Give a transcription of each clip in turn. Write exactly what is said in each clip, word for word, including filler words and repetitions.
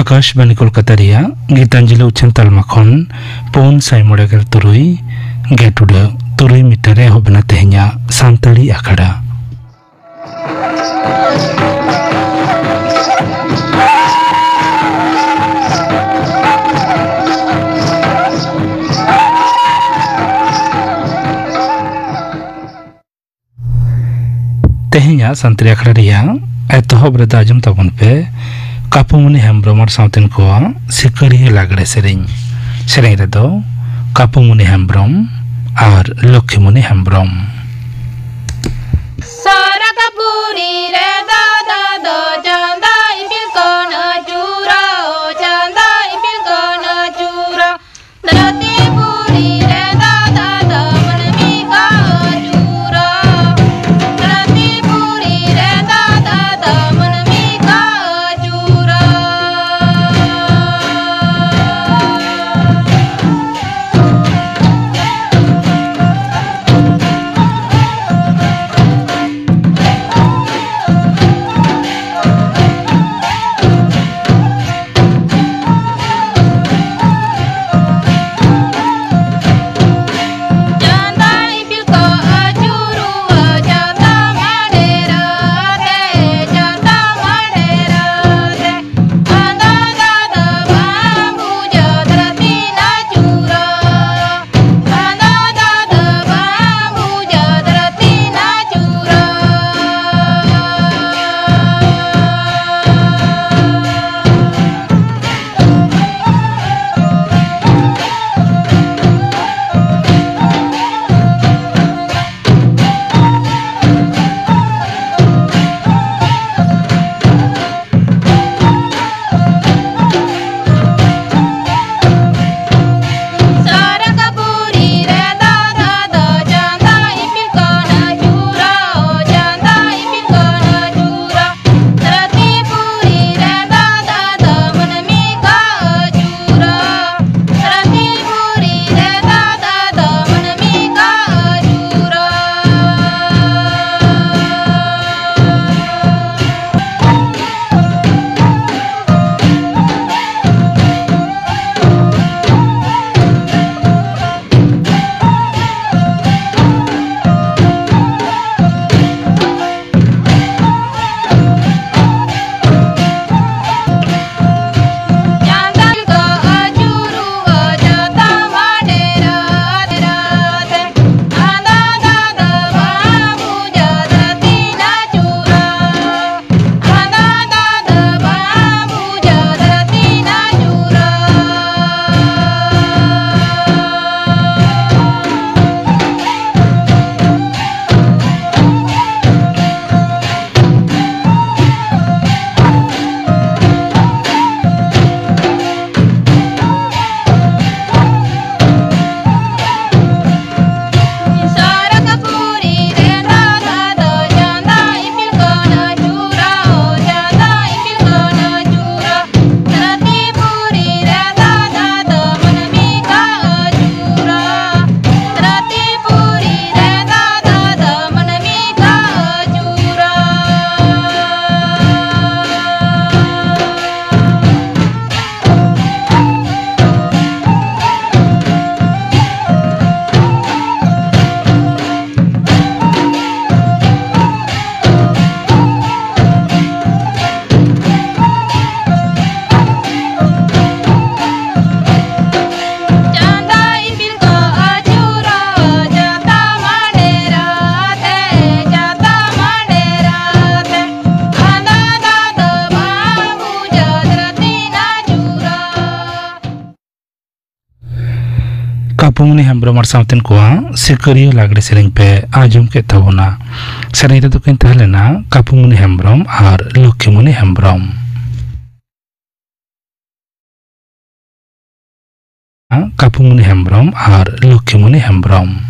ᱟᱠᱟᱥᱵᱟᱱᱤ ᱠᱳᱞᱠᱟᱛᱟ ᱨᱮᱭᱟᱜ ᱜᱤᱛᱟᱧᱡᱚᱞᱤ ᱩᱪᱷᱟᱹᱱ ᱛᱟᱞᱢᱟ ᱠᱷᱚᱱ ᱯᱩᱱ ᱥᱟᱭ ᱢᱚᱬᱮ ᱜᱮᱞ ᱛᱩᱨᱩᱭ ᱜᱮᱴ ᱩᱰᱟᱹᱜ ᱛᱩᱨᱩᱭ ᱢᱤᱴᱟᱨ ᱨᱮ ᱮᱦᱚᱵ ᱮᱱᱟ ᱛᱮᱦᱮᱧᱟᱜ ᱥᱟᱱᱛᱟᱲᱤ ᱟᱠᱷᱲᱟ᱾ ᱛᱮᱦᱮᱧᱟᱜ ᱥᱟᱱᱛᱟᱲᱤ ᱟᱠᱷᱲᱟ ᱨᱮᱭᱟᱜ ᱮᱛᱚᱦᱚᱵ ᱨᱮᱫᱚ ᱟᱸᱡᱚᱢ ᱛᱟᱵᱚᱱ ᱯᱮ ᱠᱟᱯᱩᱢᱩᱱᱤ ᱦᱮᱢᱵᱽᱨᱚᱢ ᱟᱨ ᱥᱟᱶᱛᱮᱱ ᱠᱚᱣᱟᱜ ᱥᱤᱠᱟᱹᱨᱤᱭᱟᱹ ᱞᱟᱜᱽᱲᱮ ᱥᱮᱨᱮᱧ᱾ ᱥᱮᱨᱮᱧ ᱨᱮᱫᱚ ᱠᱟᱯᱩᱢᱩᱱᱤ ᱦᱮᱢᱵᱽᱨᱚᱢ ᱟᱨ ᱞᱚᱠᱠᱷᱤᱢᱩᱱᱤ ᱦᱮᱢᱵᱽᱨᱚᱢ᱾ ᱥᱟᱨᱟᱜᱟᱯᱩᱨᱤ ᱨᱮ ᱫᱟᱫᱟ ᱫᱚ ᱪᱟᱸᱫᱟ ᱤᱯᱤᱞ ᱠᱚᱱ ᱟᱹᱪᱩᱨᱟ, ᱚ ᱪᱟᱸᱫᱟ ᱤᱯᱤᱞ ᱠᱚᱱ ᱟᱹᱪᱩᱨᱟ᱾ ᱫᱷᱟᱹᱨᱛᱤ ᱯᱩᱨᱤ ᱨᱮ ᱫᱟᱫᱟ ᱫᱚ ᱢᱟᱹᱱᱢᱤ ᱠᱚ ᱟᱹᱪᱩᱨᱟ᱾ ᱫᱷᱟᱹᱨᱛᱤ ᱯᱩᱨᱤ ᱨᱮ ᱫᱟᱫᱟ ᱫᱚ ᱢᱟᱹᱱᱢᱤ ᱠᱚ ᱟᱹᱪᱩᱨᱟ᱾ ᱠᱟᱯᱩᱢᱩᱱᱤ ᱦᱮᱢᱵᱨᱚᱢ ᱟᱨ ᱥᱟᱶᱛᱮᱱ ᱠᱚᱣᱟᱜ ᱥᱤᱠᱟᱹᱨᱤᱭᱟᱹ ᱞᱟᱜᱽᱲᱮ ᱥᱮᱨᱮᱧ ᱯᱮ ᱟᱸᱡᱚᱢ ᱠᱮᱫ ᱛᱟᱵᱚᱱᱟ᱾ ᱥᱮᱨᱮᱧ ᱨᱮᱫᱚ ᱠᱤᱱ ᱛᱟᱦᱮᱸ ᱞᱮᱱᱟ ᱠᱟᱯᱩᱢᱩᱱᱤ ᱦᱮᱢᱵᱨᱚᱢ ᱟᱨ ᱞᱚᱠᱠᱷᱤᱢᱩᱱᱤ ᱦᱮᱢᱵᱨᱚᱢ᱾ ᱠᱟᱯᱩᱢᱩᱱᱤ ᱦᱮᱢᱵᱨᱚᱢ ᱟᱨ ᱞᱚᱠᱠᱷᱤᱢᱩᱱᱤ ᱦᱮᱢᱵᱨᱚᱢ᱾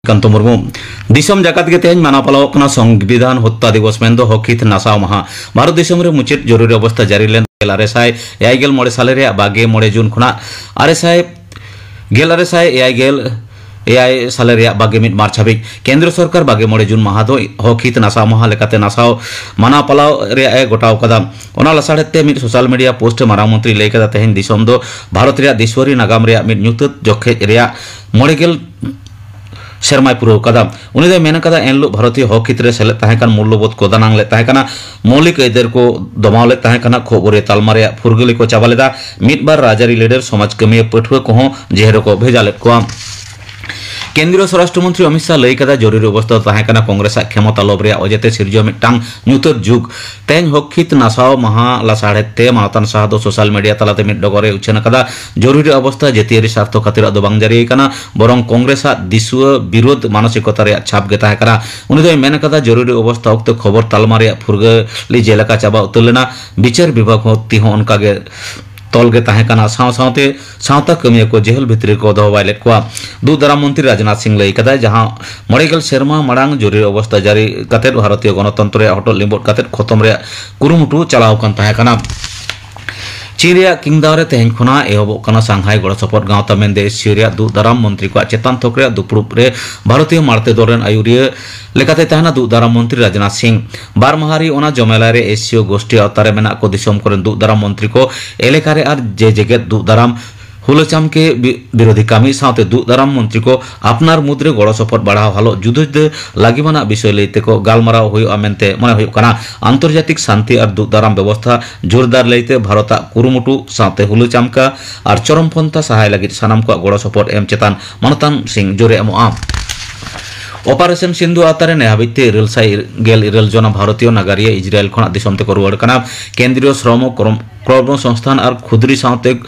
ᱠᱟᱱᱛᱚ ᱢᱩᱨᱢᱩ᱾ ᱫᱤᱥᱚᱢ ᱡᱟᱠᱟᱛ ᱜᱮ ᱛᱮᱦᱮᱧ ᱢᱟᱱᱟᱣ ᱯᱟᱞᱟᱣᱚᱜ ᱠᱟᱱᱟ ᱥᱚᱝᱵᱤᱫᱷᱟᱱ ᱦᱚᱛᱛᱟ ᱫᱤᱵᱚᱥ, ᱢᱮᱱᱫᱚ ᱦᱚᱠ ᱦᱤᱛ ᱱᱟᱥᱟᱣ ᱢᱟᱦᱟ᱾ ᱵᱷᱟᱨᱚᱛ ᱫᱤᱥᱚᱢ ᱨᱮ ᱢᱩᱪᱟᱹᱫ ᱡᱚᱨᱩᱨᱤ ᱚᱵᱚᱥᱛᱟ ᱡᱟᱹᱨᱤ ᱞᱮᱱ ᱜᱮᱞ ᱟᱨᱮ ᱥᱟᱭ ᱮᱭᱟᱭ ᱜᱮᱞ ᱢᱚᱬᱮ ᱥᱟᱞᱮ ᱨᱮᱭᱟᱜ ᱵᱟᱜᱮ ᱢᱚᱬᱮ ᱡᱩᱱ ᱠᱷᱚᱱᱟᱜ ᱟᱨᱮ ᱥᱟᱭ, ᱜᱮᱞ ᱟᱨᱮ ᱥᱟᱭ ᱮᱭᱟᱭ ᱜᱮᱞ ᱮᱭᱟᱭ ᱥᱟᱞᱮ ᱨᱮᱭᱟᱜ ᱵᱟᱜᱮ ᱢᱤᱫ ᱢᱟᱨᱪ ᱦᱟᱹᱵᱤᱡ᱾ ᱠᱮᱱᱫᱨᱚ ᱥᱚᱨᱠᱟᱨ ᱵᱟᱜᱮ ᱢᱚᱬᱮ ᱡᱩᱱ ᱢᱟᱦᱟ ᱫᱚ ᱦᱚᱠ ᱦᱤᱛ ᱱᱟᱥᱟᱣ ᱢᱟᱦᱟ ᱞᱮᱠᱟᱛᱮ ᱱᱟᱥᱟᱣ, ᱢᱟᱱᱟᱣ ᱯᱟᱞᱟᱣ ᱨᱮᱭᱟᱜ ᱮ ᱜᱚᱴᱟᱣ ᱠᱟᱫᱟ᱾ ᱚᱱᱟ ᱞᱟᱥᱟᱲᱦᱮᱫ ᱛᱮ ᱢᱤᱫ ᱥᱳᱥᱟᱞ ᱢᱤᱰᱤᱭᱟ ᱯᱳᱥᱴ ᱨᱮ ᱢᱟᱨᱟᱝ ᱢᱚᱱᱛᱨᱤ ᱞᱟᱹᱭ ᱠᱟᱫᱟ, ᱛᱮᱦᱮᱧ ᱫᱤᱥᱚᱢ ᱫᱚ ᱵᱷᱟᱨᱚᱛ ᱨᱮᱭᱟᱜ ᱫᱤᱥᱣᱟᱹᱨᱤ ᱱᱟᱜᱟᱢ ᱨᱮᱭᱟᱜ ᱢᱤᱫ ᱧᱩᱛᱟᱹᱛ ᱡᱚᱠᱷᱮᱡ ᱨᱮᱭᱟᱜ ᱢᱚᱬᱮ ᱜᱮᱞ ᱥᱮᱨᱢᱟᱭ ᱯᱩᱨᱟᱹᱣ ᱠᱟᱫᱟ᱾ ᱩᱱᱤ ᱫᱚᱭ ᱢᱮᱱ ᱠᱟᱫᱟ, ᱮᱱᱦᱤᱞᱳᱜ ᱵᱷᱟᱨᱚᱛᱤᱭᱚ ᱦᱚᱠ ᱦᱤᱛ ᱨᱮ ᱥᱮᱞᱮᱫ ᱛᱟᱦᱮᱸ ᱠᱟᱱ ᱢᱩᱞᱞᱚᱵᱳᱫᱷ ᱠᱚ ᱫᱟᱱᱟᱝ ᱞᱮᱫ ᱛᱟᱦᱮᱸ ᱠᱟᱱᱟ, ᱢᱳᱣᱞᱤᱠ ᱟᱹᱭᱫᱟᱹᱨ ᱠᱚ ᱫᱚᱢᱟᱣ ᱞᱮᱫ ᱛᱟᱦᱮᱸ ᱠᱟᱱᱟ, ᱠᱷᱚᱵᱚᱨᱤᱭᱟᱹ ᱛᱟᱞᱢᱟ ᱨᱮᱭᱟᱜ ᱯᱷᱩᱨᱜᱟᱹᱞᱤ ᱠᱚ ᱪᱟᱵᱟ ᱞᱮᱫᱟ, ᱢᱤᱫ ᱵᱟᱨ ᱨᱟᱡᱽᱟᱹᱨᱤ ᱞᱤᱰᱟᱨ, ᱥᱚᱢᱟᱡᱽ ᱠᱟᱹᱢᱤᱭᱟᱹ, ᱯᱟᱹᱴᱷᱩᱣᱟᱹ ᱠᱚᱦᱚᱸ ᱡᱮᱦᱮᱞ ᱨᱮᱠᱚ ᱵᱷᱮᱡᱟ ᱞᱮᱫ ᱠᱚᱣᱟ᱾ ᱠᱮᱱᱫᱨᱤᱭᱚ ᱥᱚᱨᱟᱥᱴᱨᱚ ᱢᱚᱱᱛᱨᱤ ᱚᱢᱤᱛ ᱥᱟᱦ ᱞᱟᱹᱭ ᱠᱟᱫᱟ, ᱡᱚᱨᱩᱨᱤ ᱚᱵᱚᱥᱛᱷᱟ ᱫᱚ ᱛᱟᱦᱮᱸ ᱠᱟᱱᱟ ᱠᱚᱝᱜᱨᱮᱥ ᱟᱜ ᱠᱷᱮᱢᱚᱛᱟ ᱞᱳᱵᱷ ᱨᱮᱭᱟᱜ ᱚᱡᱮᱛᱮ ᱥᱤᱨᱡᱟᱹᱣ ᱢᱤᱫᱴᱟᱝ ᱧᱩᱛᱟᱹᱛ ᱡᱩᱜᱽ᱾ ᱛᱮᱦᱮᱧ ᱦᱚᱠ ᱦᱤᱛ ᱱᱟᱥᱟᱣ ᱢᱟᱦᱟ ᱞᱟᱥᱟᱲᱦᱮᱫ ᱛᱮ ᱢᱟᱱᱚᱛᱟᱱ ᱥᱟᱦ ᱫᱚ ᱥᱳᱥᱟᱞ ᱢᱤᱰᱤᱭᱟ ᱛᱟᱞᱟᱛᱮ ᱢᱤᱫ ᱰᱚᱜᱚᱨ ᱮ ᱩᱪᱷᱟᱹᱱ ᱟᱠᱟᱫᱟ, ᱡᱚᱨᱩᱨᱤ ᱚᱵᱚᱥᱛᱷᱟ ᱡᱟᱹᱛᱤᱭᱟᱹᱨᱤ ᱥᱟᱨᱛᱷᱚ ᱠᱷᱟᱹᱛᱤᱨᱟᱜ ᱫᱚ ᱵᱟᱝ ᱡᱟᱹᱨᱤ ᱠᱟᱱᱟ, ᱵᱚᱨᱚᱝ ᱠᱚᱝᱜᱨᱮᱥ ᱟᱜ ᱫᱤᱥᱩᱣᱟᱹ ᱵᱤᱨᱳᱫᱷ ᱢᱟᱱᱚᱥᱤᱠᱚᱛᱟ ᱨᱮᱭᱟᱜ ᱪᱷᱟᱯ ᱜᱮ ᱛᱟᱦᱮᱸ ᱠᱟᱱᱟ᱾ ᱩᱱᱤ ᱫᱚᱭ ᱢᱮᱱ ᱟᱠᱟᱫᱟ, ᱡᱚᱨᱩᱨᱤ ᱚᱵᱚᱥᱛᱷᱟ ᱚᱠᱛᱮ ᱠᱷᱚᱵᱚᱨ ᱛᱟᱞᱢᱟ ᱨᱮᱭᱟᱜ ᱯᱷᱩᱨᱜᱟᱹᱞᱤ ᱡᱮᱞᱮᱠᱟ ᱪᱟᱵᱟ ᱩᱛᱟᱹᱨ ᱞᱮᱱᱟ, ᱵᱤᱪᱟᱹᱨ ᱵᱤᱵᱷᱟᱜᱽ ᱦᱚᱸ ᱛᱤ ᱦᱚᱸ ᱚᱱᱠᱟ ᱜᱮ ᱛᱚᱞ ᱜᱮ ᱛᱟᱦᱮᱸ ᱠᱟᱱᱟ, ᱥᱟᱶ ᱥᱟᱶᱛᱮ ᱥᱟᱶᱛᱟ ᱠᱟᱹᱢᱤᱭᱟᱹ ᱠᱚ ᱡᱮᱦᱮᱞ ᱵᱷᱤᱛᱨᱤ ᱨᱮᱠᱚ ᱫᱚᱦᱚ ᱵᱟᱭ ᱞᱮᱫ ᱠᱚᱣᱟ᱾ ᱫᱩᱜ ᱫᱟᱨᱟᱢ ᱢᱚᱱᱛᱨᱤ ᱨᱟᱡᱽᱱᱟᱛᱷ ᱥᱤᱝ ᱞᱟᱹᱭ ᱠᱟᱫᱟᱭ, ᱡᱟᱦᱟᱸ ᱢᱚᱬᱮ ᱜᱮᱞ ᱥᱮᱨᱢᱟ ᱢᱟᱲᱟᱝ ᱡᱚᱨᱩᱨᱤ ᱚᱵᱚᱥᱛᱟ ᱡᱟᱹᱨᱤ ᱠᱟᱛᱮᱫ ᱵᱷᱟᱨᱚᱛᱤᱭᱚ ᱜᱚᱱᱚᱛᱚᱱᱛᱨᱚ ᱨᱮᱭᱟᱜ ᱦᱚᱴᱚᱜ ᱞᱤᱸᱵᱚᱫ ᱠᱟᱛᱮᱫ ᱠᱷᱚᱛᱚᱢ ᱨᱮᱭᱟᱜ ᱠᱩᱨᱩᱢᱩᱴᱩ ᱪᱟᱞᱟᱣ ᱟᱠᱟᱱ ᱛᱟᱦᱮᱸ ᱠᱟᱱᱟ᱾ ᱪᱤᱱ ᱨᱮᱭᱟᱜ ᱠᱤᱝᱫᱟᱣ ᱨᱮ ᱛᱮᱦᱮᱧ ᱠᱷᱚᱱᱟᱜ ᱮᱦᱚᱵᱚᱜ ᱠᱟᱱᱟ ᱥᱟᱝᱦᱟᱭ ᱜᱚᱲᱚ ᱥᱚᱯᱚᱦᱚᱫ ᱜᱟᱶᱛᱟ, ᱢᱮᱱᱫᱚ ᱮᱥᱤᱭᱳ ᱨᱮᱭᱟᱜ ᱫᱩᱜ ᱫᱟᱨᱟᱢ ᱢᱚᱱᱛᱨᱤ ᱠᱚᱣᱟᱜ ᱪᱮᱛᱟᱱ ᱛᱷᱚᱠ ᱨᱮᱭᱟᱜ ᱫᱩᱯᱲᱩᱵ ᱨᱮ ᱵᱷᱟᱨᱚᱛᱤᱭᱚ ᱢᱟᱲᱛᱮ ᱫᱚᱞ ᱨᱮᱱ ᱟᱹᱭᱩᱨᱤᱭᱟᱹ ᱞᱮᱠᱟᱛᱮ ᱛᱟᱦᱮᱱᱟ ᱫᱩᱜ ᱫᱟᱨᱟᱢ ᱢᱚᱱᱛᱨᱤ ᱨᱟᱡᱽᱱᱟᱛᱷ ᱥᱤᱝ᱾ ᱵᱟᱨ ᱢᱟᱦᱟ ᱨᱮ ᱚᱱᱟ ᱡᱚᱢᱮᱞᱟᱭ ᱨᱮ ᱮᱥᱤᱭᱳ ᱜᱳᱥᱴᱤ ᱟᱣᱛᱟ ᱨᱮ ᱢᱮᱱᱟᱜ ᱠᱚ ᱫᱤᱥᱚᱢ ᱠᱚᱨᱮᱱ ᱫᱩᱜ ᱫᱟᱨᱟᱢ ᱢᱚᱱᱛᱨᱤ ᱠᱚ ᱮᱞᱮᱠᱟ ᱨᱮ ᱟᱨ ᱡᱮ ᱡᱮᱜᱮᱛ ᱫᱩᱜ ᱫᱟᱨᱟᱢ ᱦᱩᱞᱟᱹ ᱪᱟᱢᱠᱮ ᱵᱤ-, ᱵᱤᱨᱳᱫᱷᱤ ᱠᱟᱹᱢᱤ ᱥᱟᱶᱛᱮ ᱫᱩᱜ ᱫᱟᱨᱟᱢ ᱢᱚᱱᱛᱨᱤ ᱠᱚ ᱟᱯᱱᱟᱨ ᱢᱩᱫᱽᱨᱮ ᱜᱚᱲᱚ ᱥᱚᱯᱚᱦᱚᱫ ᱵᱟᱲᱦᱟᱣ ᱦᱟᱞᱚᱛ ᱡᱩᱫᱟᱹ ᱡᱩᱫᱟᱹ ᱞᱟᱹᱜᱤᱢᱟᱱᱟᱜ ᱵᱤᱥᱚᱭ ᱞᱟᱹᱭ ᱛᱮᱠᱚ ᱜᱟᱞᱢᱟᱨᱟᱣ ᱦᱩᱭᱩᱜᱼᱟ ᱢᱮᱱᱛᱮ ᱢᱚᱱᱮ ᱦᱩᱭᱩᱜ ᱠᱟᱱᱟ᱾ ᱟᱱᱛᱚᱨᱡᱟᱛᱤᱠ ᱥᱟᱱᱛᱤ ᱟᱨ ᱫᱩᱜ ᱫᱟᱨᱟᱢ ᱵᱮᱵᱚᱥᱛᱷᱟ ᱡᱳᱨᱫᱟᱨ ᱞᱟᱹᱭᱛᱮ ᱵᱷᱟᱨᱚᱛᱟᱜ ᱠᱩᱨᱩᱢᱩᱴᱩ ᱥᱟᱶᱛᱮ ᱦᱩᱞᱟᱹ ᱪᱟᱢᱠᱟ ᱟᱨ ᱪᱚᱨᱚᱢ ᱯᱚᱱᱛᱷᱟ ᱥᱟᱦᱟᱭ ᱞᱟᱹᱜᱤᱫ ᱥᱟᱱᱟᱢ ᱠᱚᱣᱟᱜ ᱜᱚᱲᱚ ᱥᱚᱯᱚᱦᱚᱫ ᱮᱢ ᱪᱮᱛᱟᱱ ᱢᱟᱱᱚᱛᱟᱱ ᱥᱤᱝ ᱡᱳᱨᱮ ᱮᱢᱚᱜᱼᱟ᱾ ᱚᱯᱟᱨᱮᱥᱚᱱ ᱥᱤᱱᱫᱷᱩ ᱟᱣᱛᱟ ᱨᱮ ᱱᱮ ᱦᱟᱹᱵᱤᱡ ᱛᱮ ᱤᱨᱟᱹᱞ ᱥᱟᱭ ᱜᱮᱞ ᱤᱨᱟᱹᱞ ᱡᱚᱱᱟ ᱵᱷᱟᱨᱚᱛᱤᱭᱚ ᱱᱟᱜᱟᱨᱤᱭᱟᱹ ᱤᱡᱽᱨᱟᱭᱮᱞ ᱠᱷᱚᱱᱟᱜ ᱫᱤᱥᱚᱢ ᱛᱮᱠᱚ ᱨᱩᱣᱟᱹᱲ ᱠᱟᱱᱟ᱾ ᱠᱮᱱᱫᱨᱤᱭᱚ ᱥᱨᱚᱢᱚ ᱠᱨᱚᱢ-, ᱠᱨᱚᱢᱚ ᱥᱚᱝᱥᱛᱷᱟᱱ ᱟᱨ ᱠᱷᱩᱫᱽᱨᱤ ᱥᱟᱶᱛᱮ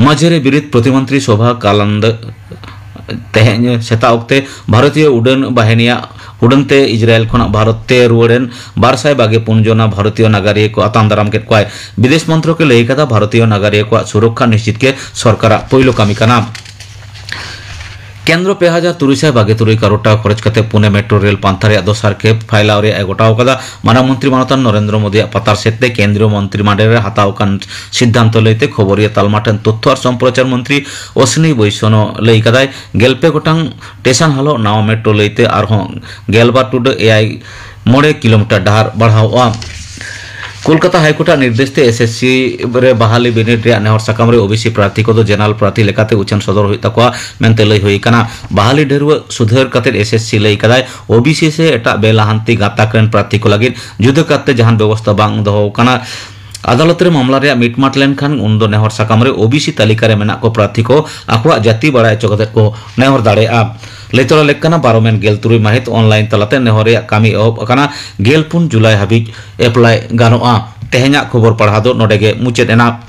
ᱢᱟᱹᱡᱷᱟᱹᱨᱤ ᱵᱤᱨᱤᱫ ᱯᱨᱚᱛᱤᱢᱚᱱᱛᱨᱤ ᱥᱳᱵᱷᱟ ᱠᱟᱞᱟᱱᱫ ᱛᱮᱦᱮᱧ ᱥᱮᱛᱟᱜ ᱚᱠᱛᱮ ᱵᱷᱟᱨᱚᱛᱤᱭᱚ ᱩᱰᱟᱹᱱ ᱵᱟᱦᱤᱱᱤᱭᱟᱜ ᱩᱰᱟᱹᱱ ᱛᱮ ᱤᱡᱽᱨᱟᱭᱮᱞ ᱠᱷᱚᱱᱟᱜ ᱵᱷᱟᱨᱚᱛ ᱛᱮ ᱨᱩᱣᱟᱹᱲ ᱮᱱ ᱵᱟᱨ ᱥᱟᱭ ᱵᱟᱜᱮ ᱯᱩᱱ ᱡᱚᱱᱟ ᱵᱷᱟᱨᱚᱛᱤᱭᱚ ᱱᱟᱜᱟᱨᱤᱭᱟᱹ ᱠᱚ ᱟᱛᱟᱝ ᱫᱟᱨᱟᱢ ᱠᱮᱫ ᱠᱚᱣᱟᱭ᱾ ᱵᱤᱫᱮᱥ ᱢᱚᱱᱛᱨᱚᱠ ᱮ ᱞᱟᱹᱭ ᱠᱟᱫᱟ, ᱵᱷᱟᱨᱚᱛᱤᱭᱚ ᱱᱟᱜᱟᱨᱤᱭᱟᱹ ᱠᱚᱣᱟᱜ ᱥᱩᱨᱚᱠᱠᱷᱟ ᱱᱤᱥᱪᱤᱛ ᱜᱮ ᱥᱚᱨᱠᱟᱨᱟᱜ ᱯᱳᱭᱞᱳ ᱠᱟᱹᱢᱤ ᱠᱟᱱᱟ᱾ ᱠᱮᱱᱫᱨᱚ ᱯᱮ ᱦᱟᱡᱟᱨ ᱛᱩᱨᱩᱭ ᱥᱟᱭ ᱵᱟᱜᱮ ᱛᱩᱨᱩᱭ ᱠᱟᱨᱳᱲ ᱴᱟᱠᱟ ᱠᱷᱚᱨᱚᱪ ᱠᱟᱛᱮ ᱯᱩᱱᱮ ᱢᱮᱴᱨᱳ ᱨᱮᱞ ᱯᱟᱱᱛᱷᱟ ᱨᱮᱭᱟᱜ ᱫᱚᱥᱟᱨ ᱠᱷᱮᱯ ᱯᱷᱟᱭᱞᱟᱣ ᱨᱮᱭᱟᱜ ᱮ ᱜᱚᱴᱟᱣ ᱠᱟᱫᱟ᱾ ᱢᱟᱨᱟᱝ ᱢᱚᱱᱛᱨᱤ ᱢᱟᱱᱚᱛᱟᱱ ᱱᱚᱨᱮᱱᱫᱨᱚ ᱢᱳᱫᱤᱭᱟᱜ ᱯᱟᱛᱟᱨ ᱥᱮᱫ ᱛᱮ ᱠᱮᱱᱫᱨᱤᱭᱚ ᱢᱚᱱᱛᱨᱤ ᱢᱟᱰᱮᱨ ᱨᱮ ᱦᱟᱛᱟᱣ ᱟᱠᱟᱱ ᱥᱤᱫᱽᱫᱷᱟᱱᱛᱚ ᱞᱟᱹᱭᱛᱮ ᱠᱷᱚᱵᱚᱨᱤᱭᱟᱹ ᱛᱟᱞᱢᱟ ᱴᱷᱮᱱ ᱛᱚᱛᱛᱷᱚ ᱟᱨ ᱥᱚᱢᱯᱨᱚᱪᱟᱨ ᱢᱚᱱᱛᱨᱤ ᱚᱥᱱᱤ ᱵᱚᱭᱥᱚᱱᱚ ᱞᱟᱹᱭ ᱠᱟᱫᱟᱭ, ᱜᱮᱞᱯᱮ ᱜᱚᱴᱟᱝ ᱴᱮᱥᱚᱱ ᱦᱟᱞᱚᱜ ᱱᱟᱣᱟ ᱢᱮᱴᱨᱳ ᱞᱟᱹᱭᱛᱮ ᱟᱨᱦᱚᱸ ᱜᱮᱞᱵᱟᱨ ᱴᱩᱰᱟᱹᱜ ᱮᱭᱟᱭ ᱢᱚᱬᱮ ᱠᱤᱞᱳᱢᱤᱴᱟᱨ ᱰᱟᱦᱟᱨ ᱵᱟᱲᱦᱟᱣᱚᱜᱼᱟ᱾ ᱠᱳᱞᱠᱟᱛᱟ ᱦᱟᱭᱠᱳᱨᱴ ᱟᱜ ᱱᱤᱨᱫᱮᱥ ᱛᱮ ᱮᱥ ᱮᱥ ᱥᱤ ᱨᱮ ᱵᱟᱦᱟᱞᱤ ᱵᱤᱱᱤᱰ ᱨᱮᱭᱟᱜ ᱱᱮᱦᱚᱨ ᱥᱟᱠᱟᱢ ᱨᱮ ᱳ ᱵᱤ ᱥᱤ ᱯᱨᱟᱨᱛᱷᱤ ᱠᱚᱫᱚ ᱡᱮᱱᱟᱨᱮᱞ ᱯᱨᱟᱨᱛᱷᱤ ᱞᱮᱠᱟᱛᱮ ᱩᱪᱷᱟᱹᱱ ᱥᱚᱫᱚᱨ ᱦᱩᱭᱩᱜ ᱛᱟᱠᱚᱣᱟ ᱢᱮᱱᱛᱮ ᱞᱟᱹᱭ ᱦᱩᱭ ᱟᱠᱟᱱᱟ᱾ ᱵᱟᱦᱟᱞᱤ ᱰᱷᱟᱹᱨᱣᱟᱹᱜ ᱥᱩᱫᱷᱟᱹᱨ ᱠᱟᱛᱮ ᱮᱥ ᱮᱥ ᱥᱤ ᱞᱟᱹᱭ ᱠᱟᱫᱟᱭ, ᱳ ᱵᱤ ᱥᱤ ᱥᱮ ᱮᱴᱟᱜ ᱵᱮᱞᱟᱦᱟᱱᱛᱤ ᱜᱟᱛᱟᱠ ᱨᱮᱱ ᱯᱨᱟᱨᱛᱷᱤ ᱠᱚ ᱞᱟᱹᱜᱤᱫ ᱡᱩᱫᱟᱹ ᱠᱟᱨᱛᱮ ᱡᱟᱦᱟᱱ ᱵᱮᱵᱚᱥᱛᱷᱟ ᱵᱟᱝ ᱫᱚᱦᱚ ᱟᱠᱟᱱᱟ᱾ ᱟᱫᱟᱞᱚᱛ ᱨᱮ ᱢᱟᱢᱞᱟ ᱨᱮᱭᱟᱜ ᱢᱤᱴᱢᱟᱴ ᱞᱮᱱᱠᱷᱟᱱ ᱩᱱᱫᱚ ᱱᱮᱦᱚᱨ ᱥᱟᱠᱟᱢ ᱨᱮ ᱳ ᱵᱤ ᱥᱤ ᱛᱟᱹᱞᱤᱠᱟ ᱨᱮ ᱢᱮᱱᱟᱜ ᱠᱚ ᱯᱨᱟᱨᱛᱷᱤ ᱠᱚ ᱟᱠᱚᱣᱟᱜ ᱡᱟᱹᱛᱤ ᱵᱟᱲᱟᱭ ᱦᱚᱪᱚ ᱠᱟᱛᱮ ᱠᱚ ᱱᱮᱦᱚᱨ ᱫᱟᱲᱮᱭᱟᱜᱼᱟ᱾ ᱞᱟᱹᱭ ᱛᱚᱨᱟ ᱞᱮᱠ ᱠᱟᱱᱟ, ᱯᱟᱨᱚᱢᱮᱱ ᱜᱮᱞ ᱛᱩᱨᱩᱭ ᱢᱟᱹᱦᱤᱛ ᱚᱱᱞᱟᱭᱤᱱ ᱛᱟᱞᱟᱛᱮ ᱱᱮᱦᱚᱨ ᱨᱮᱭᱟᱜ ᱠᱟᱹᱢᱤ ᱮᱦᱚᱵ ᱟᱠᱟᱱᱟ᱾ ᱜᱮᱞ ᱯᱩᱱ ᱡᱩᱞᱟᱭ ᱦᱟᱹᱵᱤᱡ ᱮᱯᱞᱟᱭ ᱜᱟᱱᱚᱜᱼᱟ᱾ ᱛᱮᱦᱮᱧᱟᱜ ᱠᱷᱚᱵᱚᱨ ᱯᱟᱲᱦᱟᱣ ᱫᱚ ᱱᱚᱰᱮ ᱜᱮ ᱢᱩᱪᱟᱹᱫ ᱮᱱᱟ᱾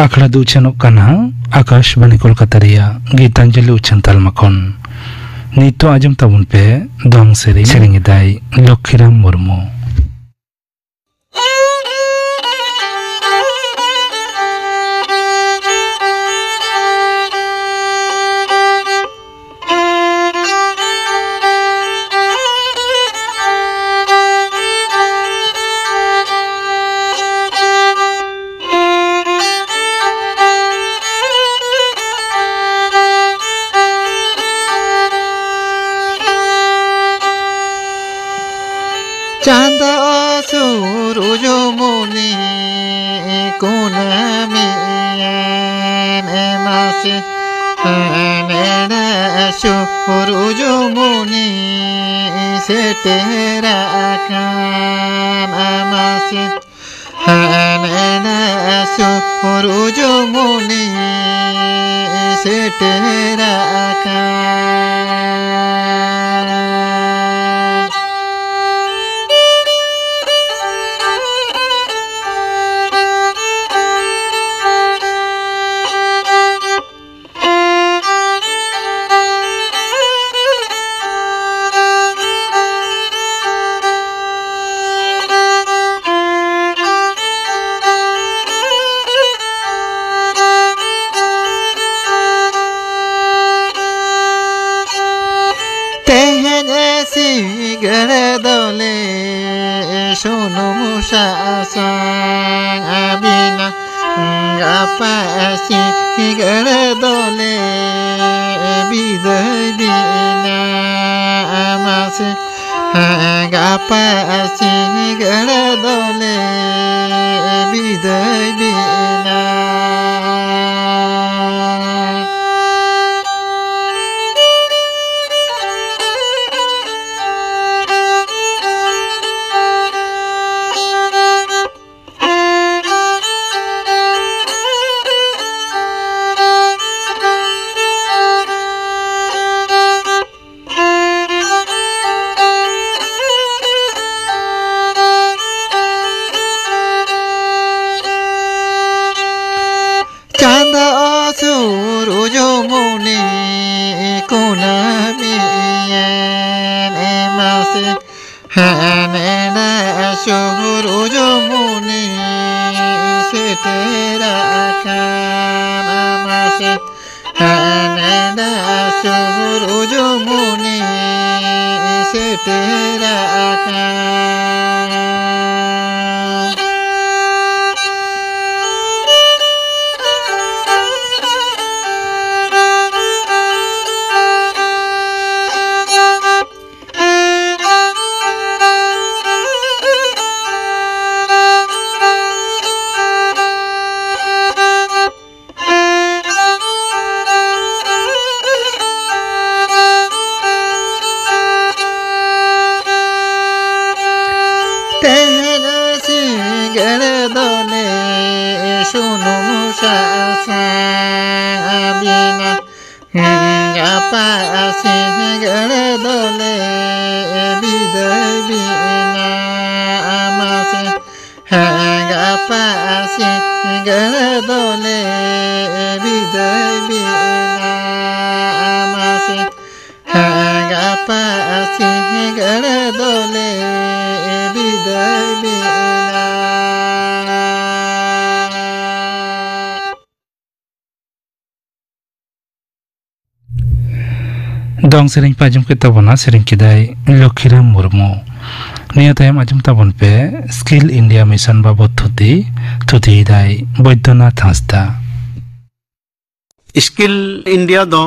ᱟᱠᱷᱲᱟ ᱫᱚ ᱩᱪᱷᱟᱹᱱᱚᱜ ᱠᱟᱱᱟ ᱟᱠᱟᱥᱵᱟᱬᱤ ᱠᱳᱞᱠᱟᱛᱟ ᱨᱮᱭᱟᱜ ᱜᱤᱛᱟᱧᱡᱚᱞᱤ ᱩᱪᱷᱟᱹᱱ ᱛᱟᱞᱢᱟ ᱠᱷᱚᱱ᱾ ᱱᱤᱛᱚᱜ ᱟᱸᱡᱚᱢ ᱛᱟᱵᱚᱱ ᱯᱮ ᱫᱚᱝ ᱥᱮᱨᱮᱧ᱾ ᱥᱮᱨᱮᱧ ᱮᱫᱟᱭ ᱞᱚᱠᱠᱷᱤᱨᱟᱢ ᱢᱩᱨᱢᱩ᱾ ᱪᱟᱸᱫᱚ ᱥᱩᱨᱩᱡᱽ ᱢᱩᱱᱤ ᱠᱩᱱᱟᱹᱢᱤ ᱮᱢ ᱮᱢᱟ ᱥᱮ, ᱱᱮᱰᱟ ᱥᱩᱨᱩᱡᱽ ᱢᱩᱱᱤ ᱥᱮᱴᱮᱨ ᱟᱠᱟᱱ ᱟᱢᱟᱜ ᱦᱟᱱᱮ ᱥᱩᱨᱩᱡᱽ ᱢᱩᱱᱤ ᱥᱮᱴᱮᱨ ᱟᱠᱟᱱ᱾ ᱛᱮᱦᱮᱧ ᱥᱤᱸᱜᱟᱹᱲ ᱫᱚᱞᱮ ᱥᱩᱱᱩᱢ ᱥᱟᱥᱟᱝ ᱟᱹᱵᱤᱱᱟ᱾ ᱜᱟᱯᱟ ᱥᱤᱸᱜᱟᱹᱲ ᱫᱚᱞᱮ ᱵᱤᱫᱟᱹᱭ ᱵᱤᱱᱟ᱾ ᱢᱟᱥᱮ ᱜᱟᱯᱟ ᱥᱤᱸᱜᱟᱹᱲ ᱫᱚᱞᱮ ᱵᱤᱫᱟᱹᱭ ᱵᱤᱱᱟ᱾ ᱪᱟᱸᱫᱚ ᱥᱩᱨᱩᱡ ᱢᱩᱱᱤ ᱠᱩᱱᱟᱹᱢᱤ ᱮᱱ ᱢᱟᱥᱮ᱾ ᱦᱟᱱᱮ ᱥᱩᱨᱩᱡ ᱢᱩᱱᱤ ᱥᱮᱴᱮᱨ ᱟᱠᱟᱱ ᱢᱟᱥᱮ᱾ ᱦᱟᱱᱮ ᱥᱩᱨᱩᱡ ᱢᱩᱱᱤ ᱥᱮᱴᱮᱨ ᱟᱠᱟᱱ᱾ ᱜᱮᱲᱮ ᱫᱚᱞᱮ ᱥᱩᱱᱩᱢ ᱥᱟᱥᱟᱝ ᱟᱹᱵᱤᱱᱟ᱾ ᱜᱟᱯᱟ ᱥᱤᱸᱜᱟᱹᱲ ᱫᱚᱞᱮ ᱵᱤᱫᱟᱹᱭ ᱵᱤᱱᱟ ᱢᱟᱥᱮ᱾ ᱜᱟᱯᱟ ᱥᱤᱸᱜᱟᱹᱲ ᱫᱚᱞᱮ ᱵᱤᱫᱟᱹᱭ ᱵᱤᱱᱟ ᱢᱟᱥᱮ᱾ ᱜᱟᱯᱟ ᱥᱤᱸᱜᱟᱹᱲ ᱫᱚᱞᱮ ᱵᱤᱫᱟᱹᱭ ᱵᱤᱱᱟ᱾ ᱫᱚᱝ ᱥᱮᱨᱮᱧ ᱯᱮ ᱟᱸᱡᱚᱢ ᱠᱮᱫ ᱛᱟᱵᱚᱱᱟ, ᱥᱮᱨᱮᱧ ᱠᱮᱫᱟᱭ ᱞᱚᱠᱷᱤᱨᱟᱢ ᱢᱩᱨᱢᱩ᱾ ᱱᱤᱭᱟᱹ ᱛᱟᱭᱚᱢ ᱟᱸᱡᱚᱢ ᱛᱟᱵᱚᱱ ᱯᱮ ᱥᱠᱤᱞ ᱤᱱᱰᱤᱭᱟ ᱢᱤᱥᱚᱱ ᱵᱟᱵᱚᱛ ᱛᱷᱩᱛᱤ, ᱛᱷᱩᱛᱤᱭᱮᱫᱟᱭ ᱵᱳᱭᱫᱚᱱᱟᱛᱷ ᱦᱟᱸᱥᱫᱟ᱾ ᱥᱠᱤᱞ ᱤᱱᱰᱤᱭᱟ ᱫᱚ